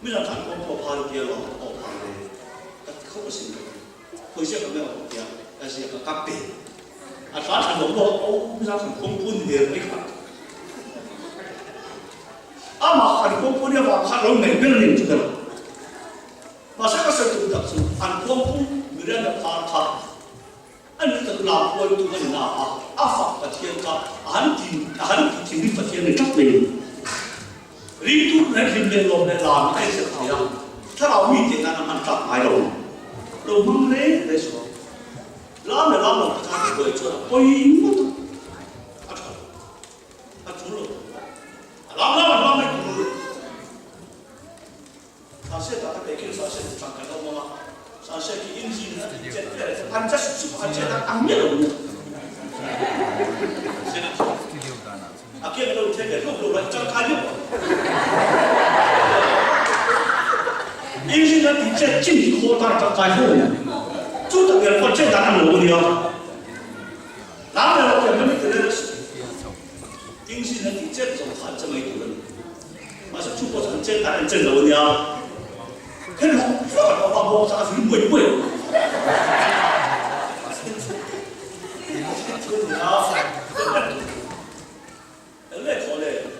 Speaker 1: Mi la khan kawng pawh phal tia lo aw phal ve. Ka ti khawp asin ka ti. Khawi ziak ang nge aw tia ka ziak a, ka pe. A tlan than lo pawh a awm zang kan kawngpui ni der mai kha. Amah kan kawngpui ni avang khan lo ngaih ber a ni chu ber. Mahse ka sawi tum tak chu an kawngpui Miranda phar kha a ni tak lam huai tum a ni na a, a fak Pathian kha a han ti a han ti thinrim Pathian ni tlat mai ni. Ringtu leh hlim leh lawm leh lam a inzir thei a, thlarau mite nan a hman tlak ngai lo. Lo hmang reng reng suh ang. Lam leh lam lo te khan i buai chuan a pawi ngawt a, a tha lo, a tul lo tur a, a lam lam a hmang mai tur. Sunset ah ka teh khin sunset chang kan awm ang a, sunset khi engine a tih chet vel an che sup sup a, an chet a ang miah lo nia. A kiang lo then leh hlauh hlauh la i changkai viau ang. Engine a tih chet chin hi khawl tan a changkai fo ang. Chu tak ber pawh chet dan ang lo a nia. Lam leh lo pian mai tur hian engine a tih chet zawng kha an che mai tur a ni. Mahse chu pawh chu an chet dan an chen lo a nia. Khen hlawk hlawk an awm a, bawng chak a zui buai buai.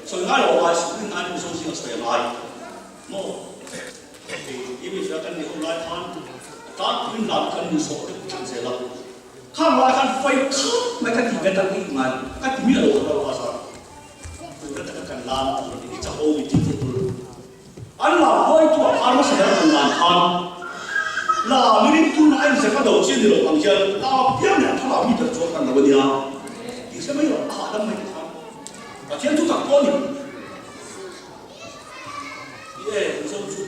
Speaker 1: Sawi ngai lo ngai suh rin aiin Mizo zinga sawi a ngai maw? Hei i mihring kan nih ho lai khan a tlangpuiin lam kan nuih sawh deuh tlat zel a, khang lai khan fai khap mai ka ti ve tak nih ngai ka ti miah lo kha lo azar tuna taka kan lam tur a ni i chapo mi ti tur An lam huaitu a phar hmasa ber kan dan khan la mirin tuna a inzep a do chi a ni lo ang hian la piang leh a thlarau mi ber chuan kan lo a nia tih hre mai rawh a hahdam mai te khan Pathian thu tak pawh a ni i e Mizo chu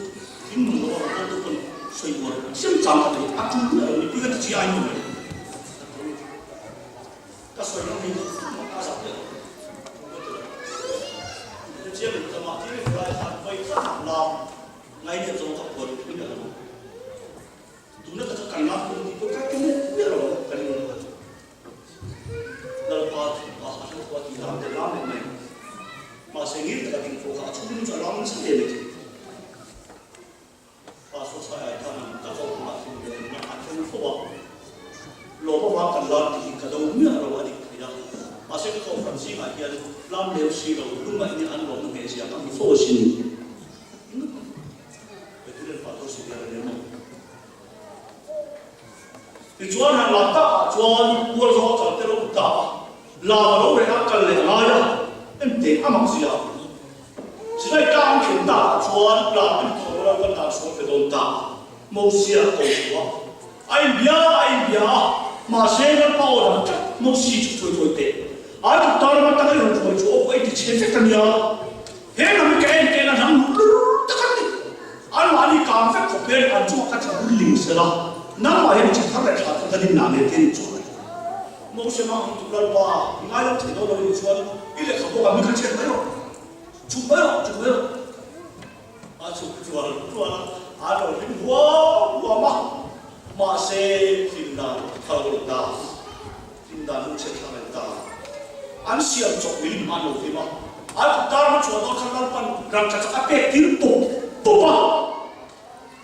Speaker 1: thing nung lo a rawn tu pawn sawi uar siam chang ka nei a tul miah lo mipui ka ti chi ai nu mai. Ka sawi lo mi a zak deuh ka ti lo. Hetiang in ka mah tir i lai khan vawi khat lam ngaihniat zawng ka puan pui a lo. Tuna taka kan lam tum tih pawh ka ti miah miah lo ka ring lo. Lalpa thu a a hla thu a tih lam te lam leh mai. Mahse ngil taka ding pawh kha a chhung chu a lam nasa hle mai thei. Pastor Chhaiah khan ka ko hmangah thil ve in a thleng fo a, lawm avang kan lam tih hi ka do miah lo a dik thei a, mahse ka kohhran zingah hian lam leu si lo lungngaih nia an lawmna ngheh zia ka hmu fo asin. Veteran Pastor Senior a ni maw? Tichuan han lam takah chuan Pual zawng a kal te lo ta a, lam a lo reh a kal leh a ngai a, engteh a mak zia. Sinai tlang thlen takah chuan tlang an thawh lo kan dan sawn pe dawn ta a, Mosia a ko chu a. A inbia a inbia a, mahse Lalpa aw dang tlat Mosi chu thuai thuai teh. Ai tuk ta rama taka i rawn thuai chu aw ei ti chhe vek a nia. He lam hi ka en ken a hnam luh lur tak an ni. Anmahni kang vek khawp hian an chungah ka tha bul ling sela, nangmah hian i chhe thar leh thla chu ka din na nen te ni chuan. Mose mah ang tuk Lalpa, i ngai lo thei dawn lo ni chuan i lehkha bawk ah mi kha chhiat mai rawh, chhuk mai rawh, chhuk mai rawh. A chhuk tual tual a, a lo hlim huam huam a, mahse hlim dan a lo lo ta, hlim dan lung chhiat thla mai ta. An siam chawp milim hma an lo hlim a, an kut dar hma chhuah dawn khan Lalpan rangkha chak a pek tir pawp pawp a.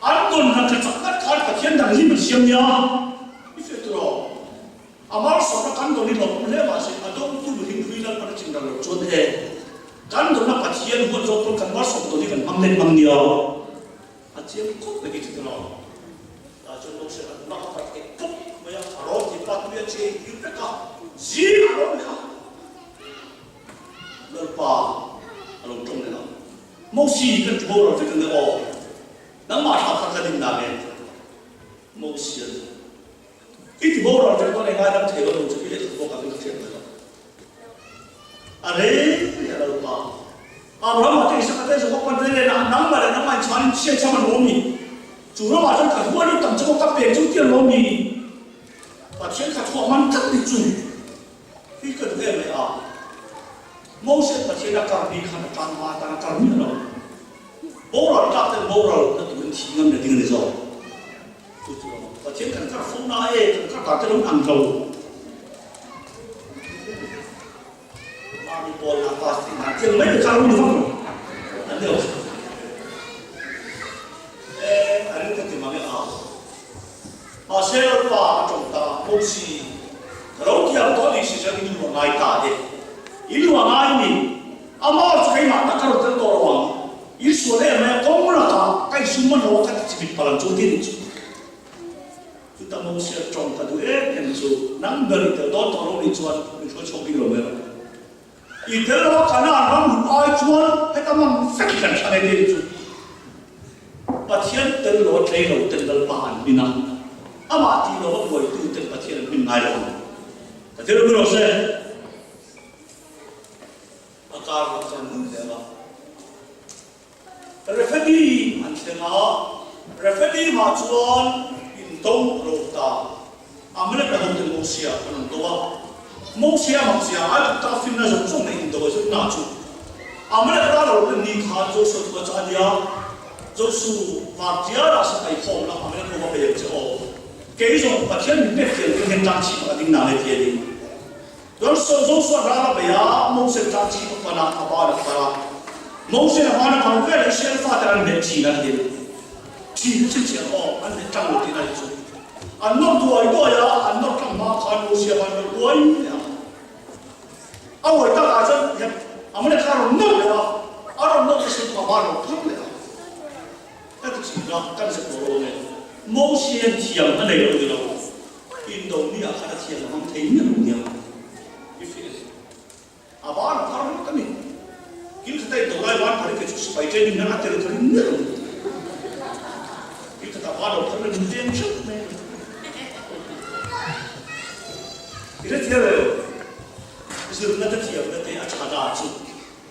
Speaker 1: An tawn hna tha chak ngat khan Pathian dang lim an siam nia. I fiah tur aw. A malsawmna kan dawn hi lawmawm hle mahse a dawngtu mihring hlui Lalpan a chinral loh chuan e kan dawnna Pathian huat zawk pawn kan malsawm dawn hi kan hmang let mang nia. A chiang khawp mai hi chu tur aw. Tah chuan Moses an mak a paih theih pawp mai a, a rawn ti pa tui a cheng tir vek a, zing a rawn leh a. Lalpa a lo tawng leh a. Mosi kan ti boral vek ang e aw, nangmah thla kha ka din dan e. Mosi a ti. I ti boral vek dawn e ngaidam thei lo lo chu i lehkha bawk ang i ka hriat mai lo. A rei rei a Lalpa. Abraham a te Isaka te Jakob an rei rei na nangmah leh nangmah inchhan in chhiat cham an awm i. Chu ramah chuan ka huan i tam chu ka pek chu ti an awm i. Pathian kha thuah man tlat ni chu. Hi ka duh em mai a. Moses Pathian a kar ni khan a tan hma atan a kar miah lo. Boral tlak ten boral na turin thi ngam leh ding a ni zawk. Chu chu Pathian kan kar fo na e, kan kar dan te lo ang lo. Mami pawl na pass tih dan tiang mai kha lo ni vak lo. An ni lo. E, a ring ka ti mang e a. Mahse Lalpa a tawng ta, Mosi, ka lo thiam tawh ni. si chuan in luah ngai ta e. In luah ngai ni. Amah chu keimah tak ka rawn tel tawh lo ang. In sual em mai a, kawng lakah ka insum man lo a, ka ti chimit palh ang chu ti nih chu. Chuta Mosia tawng ka duh em em chu, nang ber i tel dawn tawh lo nih chuan min hruai chhuak bik lo mai rawh. I tel lo a Kanaan ram luh ai chuan heta man vek hi kan thlang e ti nih chu. Pathian tel lo a tlei lo ten Lalpa an hmin a, amah tih lo a buaitu ten Pathian an hmin ngai lo ang. Pathian ropui rawh se. A kar lam chuan an lut leh a. Rephidim an thleng a, Rephidim ah chuan indo a lo awm ta. Amalek a hoten Mosia an rawn do a, Mosia makzia Aigupta finna zawng zawng leh indo a zirna chu Amalek ral a rawn en ni khan Josua chu a chah a nia, Josu, vartial ah sipai khawm la Amalek ho va bei ang che aw. Kei zawng Pathian min pek thiam ding hian tang chhip a ka ding nang e ti a ni. Joshua Joshua ral a bei a, Moses tan chhip a pan a, a ban a phar a. Moses a ban a phar vel Israel fate an hneh thin a ti. Thin chu chiah aw, an hneh tlang lo tihna hi chu. An nawr duai duai a, an nawr tlang hma khan Mosia ban lo uai leh a. A uai tak ah chuan hian Amalek kha a rawn nawr leh a, a rawn nawr te chu a ban lo phar leh a. Ka ti thin a, kan zep lo lo nge. Mosia hian thiam a nei lo ni lo. Indo ni ah khan a thiam a hmang thei miah lo nia. I feel a ban phar ringawt a ni. Kil khata indo lai ban phar hi kei chu sipai training nan a tel ka ring miah lo. Kil khata ban lo phar in min veng hreuh mai a ni. I hrethiam lo. Zirna te thiamna te a tha na chu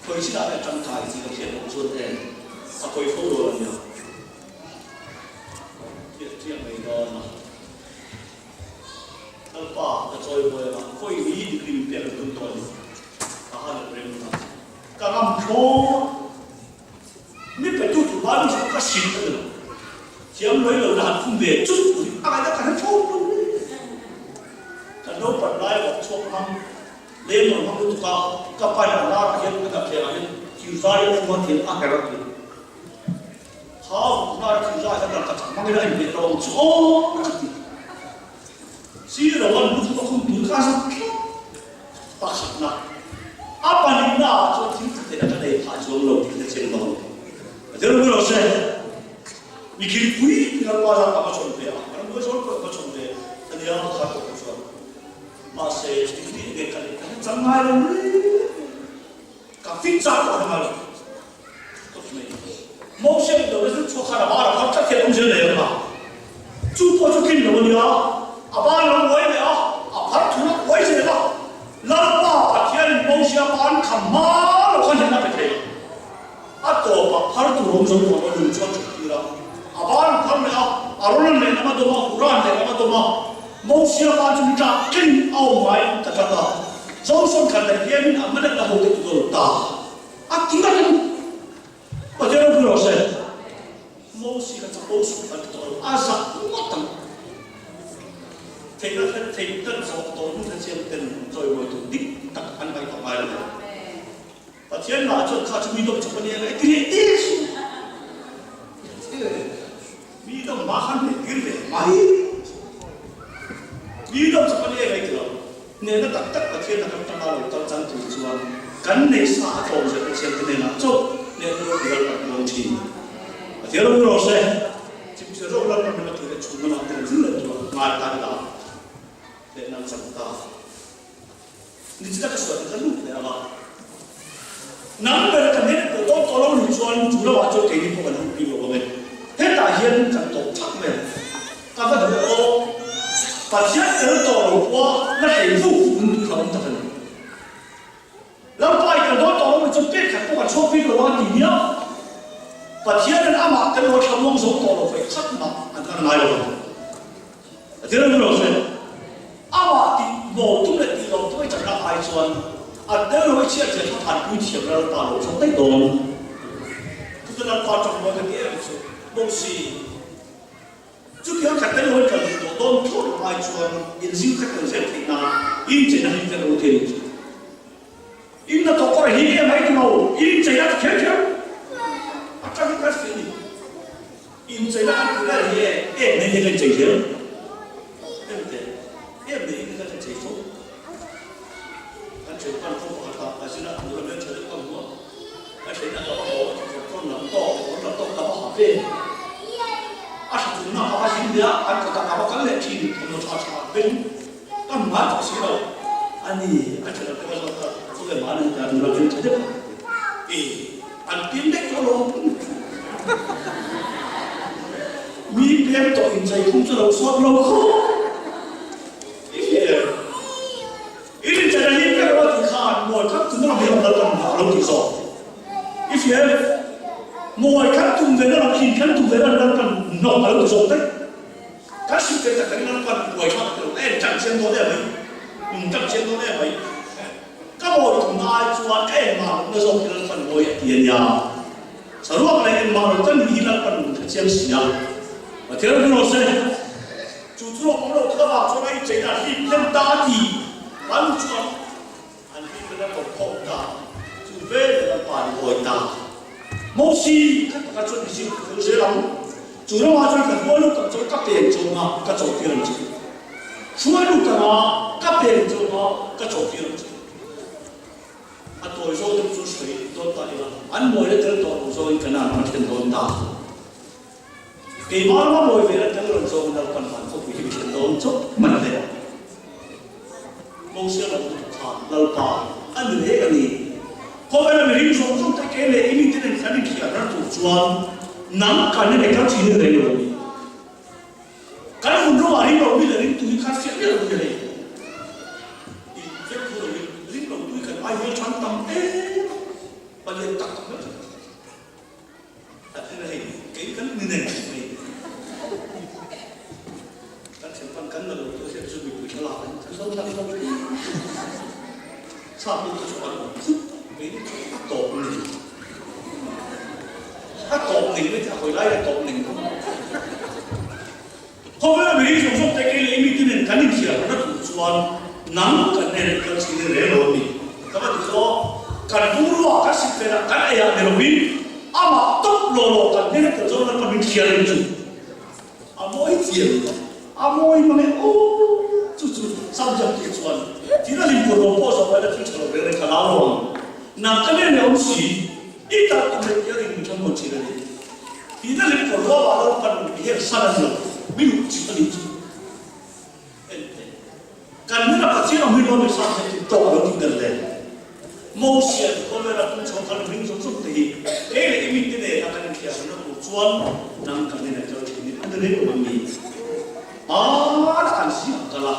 Speaker 1: khawi chinah nge tangkai tih ka hriat loh chuan e a pawi fo dawn a nia. Hriat chiah mai dawn a. Lalpa ka chawi buai anga khawi hi degree min pek an tum tawh a ni. Ka han rem a. Ka ngam thlawt. Mi petu tur ba ni chu ka sim ka ni lo. Thiam lawih lo na han khum ve chut hi a ngaihna ka hre thlawt lo. Kan naupan lai vawk chhuak hmang leng lo hmang lutuk a, ka pa in a lar ah hian ka daphleng ah hian thil zai a thum a thiam a herh a ti. Kha vukna thil zai kha ka chak hmangin a inhmeh lo ang chu aw ka ti. Sir lo an lukhum a khum tur kha a zak tlat. Pakhatna, a pahnihna ah chuan thil tha theihna ka nei phah chuang lo tih ka chiang dawn. A tel ru lo se, mi khil pui pui Lalpa zat ka va chhawn ve a, ka rambuai zawl pawh ka va chhawn ve a nia kha tawh pawh chuan. Mahse, thil tih nge ka neih ka hre chang ngai lo reng. Ka fit chak pawh a hre ngai lo. Moses in do chu chhuak khan a bar a phar tlat hian awmzia nei ang a, chu pawh chu tlin lo a nia, a bar lo uai leh a, a phar thur a uai zel a, Lalpa Pathian in Moses ban kham hma lo khan hian a pe thei lo. A tawpah phar tur awm zo tawh lo lung chuan that tir a, a bar an phar leh a, a rawn an lehlam a dawm a, Hura an lehlam a dawm a, Moses ban chu ni tlak tlin a awm ngai ta tlat a, Johnson khan leh hianin Amalek la hote tu dawn ta. A ti ngat a ni. Pathian ropui rawh se. Mosi kha chapo suh kan ti tawh lo. A zak ngawt ang. Theihna kha theih dan zawh tawh hnu kha chiang ten chawimawi tur dik tak an ngaihtuah ngai lo. Pathian lah chuan kha chu mi dawm chak a nia ngai ti leh tir suh. Mi dawm hma khan hneh tir ve mai. Mi dawm chak a nia ngai ti lo. Hnehna tak tak Pathian a kan tanga lo kal chang tur chuan kan neih sa a tlawm zet Pathian te hnenah chauh hnehna ropui Lalpan a dawn thin. Pathian ropui rawh se. Chimchhe zawk Lalpan ram a tih leh chhun lamah tel zir leh tur ngai ta ila hnehna an chang ta. Nichina ka sawi ka lut leh anga nang ber ka hneh pawh dawn tawh lo nih chuan chu lamah chuan keini pawh kan lut bik lo ang e. Hetah hian kan tawp thak mai ang. Ka va duh aw. Pathian tel tawh lo pawh la hlei vuk vuk in tui kha awm tak a ni. Lalpa i kal dawn tawh lo nih chuan pek khat pawh kan chhuak bik lo ang a ti nia. Pathian in amah tel lo a thlamuang zo tawh lo vaih khat mah an kan ngai lo ang. Pathian a ni lo se. Amah tih maw tum leh tih lo tum i chakna ai chuan a tel lo i chhiat zia kha phanpui thiam Lalpa lo chawk daih dawn. Chuta Lalpa tawng mawi ka ti em chu Mosi. Chutiang khat tel loin kal duh tawh dawn thlawt lo ai chuan inzing khat tel zel theih nan incheina hi fel lo thei ni chu. In hnathawk kawr hi em ai ti lo, incheina ti kher kher atang hi kan hrilh ni. Incheina kan tih vel hi e em nei hi kan inchei zel. Em te, em nei hi kan inchei fo. Thianpan khaw pakhat ah ka zin a, nula hmeltha deuh ka hmu a, ka then a ka va haw a, kawr tawn lam tawk leh kawr lam tawk ka va ha ve. A tha tumna ka va zin leh a, an kawtah ka va kal leh thin, thawmhnaw tha tha ben ka hmu ngai tawh si lo. A ni, a tha lam te ka zawt a, khawvel mahni heta nula hmeltha deuh ka hmu. E, an pian daih tawh alawm. Mi pem tawh inchei khum chu lo sawt lo khawp. I hria em? I rinchhan a him ber lo a tih khan mawi khat tum ram hi ram lal kan hah lo tih zawk. I hria em? Mawi khat tum ve na ram hin khan tum ve na lal kan hnawk a lo ti zawk daih. Kan sim tel tak takin lal kan buai thlak a ti lo. A en tan chiang dawn em mai. Nung tan chiang dawn em mai. Ka mawi tum na ai chuan ka en mah lohna zawk hi lal kan mawi a ti a nia. Saruak leh en mah lo ka nih hi lal kan nung tha chiang si a. Pathian ru rawh se. Chu chu a awm lo tak avang chuan a incheina a hlip hlen ta a ti. An chuan an hlip hlen a ko khawm ta. Chu veleh lampa an hawi ta. Mosi kha taka chuan Egypt ka kal zel ang. Chu ramah chuan ka hruai lut ang chuan ka pen chawng a, ka chawhtir ang che. Hruai lut ang a, ka pen chawng a, ka chawhtir ang che. A tawi zawk deuh chu sawi dawn ta ila, an mawi la tel tawh lo zawngin Kanaan ram a thlen dawn ta. Keimah rama mawi ve la tel rawn zawng Lalpan van khawpui hi mi thlen dawn chauh man le. Mosia lo lutuk khan Lalpa a ni reng a ni. Khawvela mihring zawng zawng te kei leh i mite nen kan inthiar ran tur chuan nang kan in ekal thin hi reng lo a ni. Kan hun rawngah ring lo mi leh ringtu hi khan fiah miah lo ni hei. In vek thu lo in ring lo tu hi kan ai hmel than tam em a, palian tak tak hmel than. A thil hei kei kan ni nei tih mai. Kan thianpan kan la lo tu hian chu mipui thlalak an kan lo thlang lo hle. Chhak lu te chu an awm thut a, kei ni chu a tawp ning. A tawp ning mai te a hawi lai a tawp ning thung. Khawvela mihring zawng zawng te kei leh i mite nen kan inthiar rawh na tur chuan nang kan nen an kal chin reng lo a ni. Ka va ti chu aw, kan bungrua kan sit velah kan eiah ni lovin amah tawp law law kan hnen a tel zawng lalpa min thiar em chu. A mawi thiam lo, a mawi mang e aw chu chu Samzam tih chuan thil a hlim pawh lo pawh zawh laila thil tha lo reng reng ka lau lo ang. Nang ka nen leh awm si, i tal tum leh tia ring min thlamuan thin a ni. Tihna lim kawr rual ah lo pan hian san a ni lo, mi luh chip a nih chu. En teh, kan hnena Pathian awm hi lawm i san thei tih tawk lo tih ber le. Mosia ti khawvel a tum chho khan ring zawng zawng te hi kei leh i mite nen a kan inthiar hlawmna tur chuan nang kan hnena kal thin in a ni reng ang mi. Hmana kan zing ang kal a,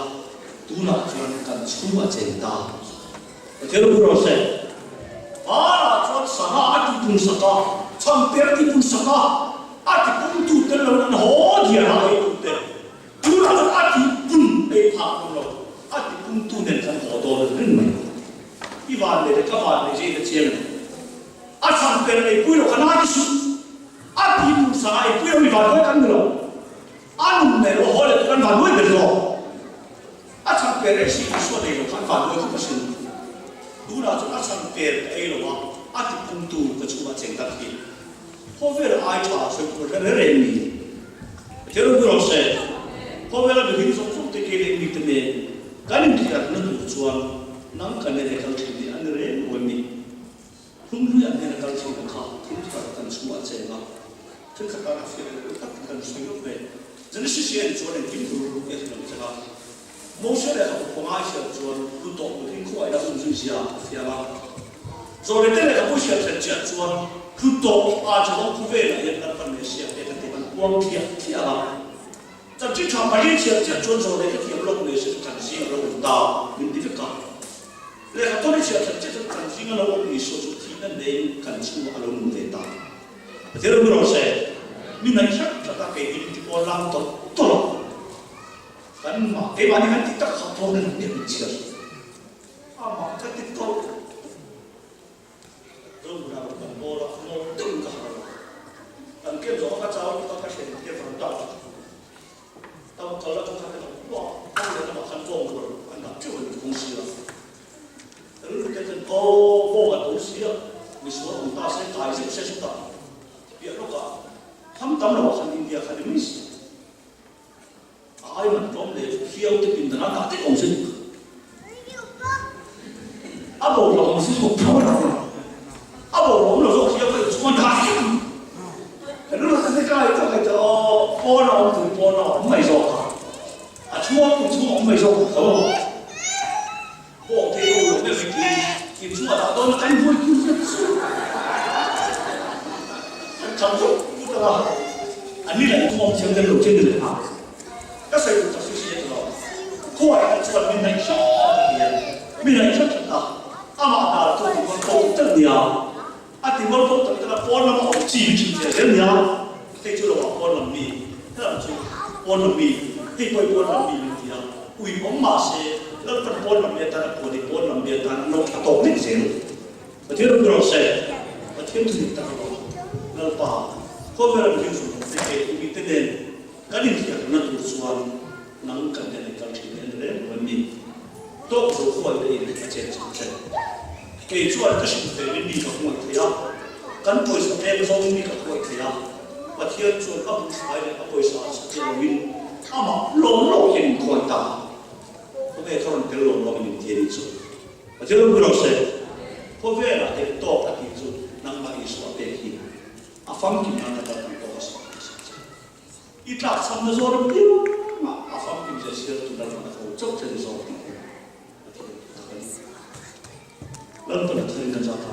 Speaker 1: tunah chuan kan chhung a cheng ta. Pathian ru rawh se. Hmanah chuan sangha a tihpun sak a, chhamper a tihpun sak a, a tipungtu tel lo in an haw diar a ei tu te. Tunah chuan a tihpun ei phak dawn lo, a tipungtu nen kan haw dawn a ring mai. I van leh leh ka van leh zia in a chiang em? A chhamper ei pui lo ka na ti suh. A tihpun sangha ei pui lo mi van huai kan ni lo. A nun nei lo haw leh tu kan van huai ber zawk. A chhan per ei si Isua nei lo khan vanduai khawp a sin. Tunah chuan a chhan per ka ei lo a, a ti pumtu ka chhungah cheng tak hi. Khawvel ai tha sawi tur hre reng reng ni. Pathian ropui rawh se. Khawvela mihring zawng zawng te kei leh mite nen kan inthiarna tur chuan nang kan nen kal thin hi a ni reng lo em ni? Hlumhlui an hnena kal thin kha thil thar kan chhuah cheng a, thil khat tan a fiah leh tak in kan sawi lawk ve. Genesis hi a en chuan engkim tur ruk hi a hrilh ang cheng a. Mose leh a kawng ai hriat chuan lu tawh mihring khuaina hun zui zia a fiam a. Zawlete leh a pu hriat thlen chiah chuan lu tawh a che zawng khawvelah hian kan pan leh siam te kan ti kan puang thiah thiah a. Chanchin tha pahnih chhiar chiah chuan zawlete thiam lawk leh se chu kan zing a lo awm ta min ti vek a. Lehkha tawni chhiar that chiah chuan kan zinga lo awm Isua chu thihna neiin kan chhungah a lo nung ve ta. Pathian ropui rawh se, mi ngaih hrat hrat a kei in ti pawl lang tawlh tawlh a, kan mah keimahni kan ti tak kha pawn a ni miah min chhiar amah ka ti tawlh. Zohmun ah kan bawl a, ngaw deuhin ka harh a, kan kem zawh a ka chau lutuk a ka thlen te van ta a. Tam kal atang khan ka hmu a, a leh lamah khan kawng tur an dah teuh a ni kawng sir a. Rilru te chuan aw bawng a to si a, misual awm ta se kai zeuh se chutah piah lawkah tham tam loah khan India kha ni mai si. A ai man tlawm leh hriau te pindan a dah daih awm se ni kha. A boruak awm si chu phur a ni. A boruak awm lo zawk hi a paih chuan tha hian ang. Kan rilru tak hi ka ngaihtuah ngaihtuah aw, pawn a awm tur pawn a awm mai zawk a. A chhuak tur chhung a awm mai zawk tho. Bawng thei ho lo deuh hi tui in chungah dah dawn a kan buai kim zet chu. Kan cham vut vut ang a, an ni leh chungawm thiam lem lo che ni leh nghal. Ka sawi duh tak chu hriat lo. Khuai kha chuan min ngaih hrat hrat a ti a, min ngaih hrat hrat a, amah dal chu a ti mawl ko tak nia, a ti mawl ko tak tak a, pawn lama awm chi min chhun zel zel nia, hei chu lo ah pawn lam mi, helam chu pawn lam mi, hei pawh hi pawn lam mi min ti a, ui awm mah se Lalpan pawn lam mi atan a puan i pawn lam mi atan an lo tha tawk mek zel. Pathian ropui rawh se, Pathian thu dik tak alawm, Lalpa, khawvel a mihring zawng zawng te kei umi te nen Kan inhriatna tur chuan nang kan nen an kal thin en reng lo em ni? Tawk zo huai te in a chen chhan che. Kei chuan ka hrilh ve in mi ka hmuai thei a, kan pawisa tlem zawng in mi ka hruai thei a, Pathian chuan a buhfai leh a pawisa a chhe lo in amah lawm lawk hian in khawi ta. Khawvel kha rawn tel lawm lawk in inti a nih chu. Pathian ropui rawh se. Khawvelah hian tawk a tih chu nangmah Isua pek hi a famkim nan a kal kan tawk a sawi a sawi che. I tlakchhamna zawn apiang ah a famkim zia sial tu Lalpan a ko chauh che ni zawk tih hi Pathian thu tak a ni. Lalpan a thil in kan zah ta.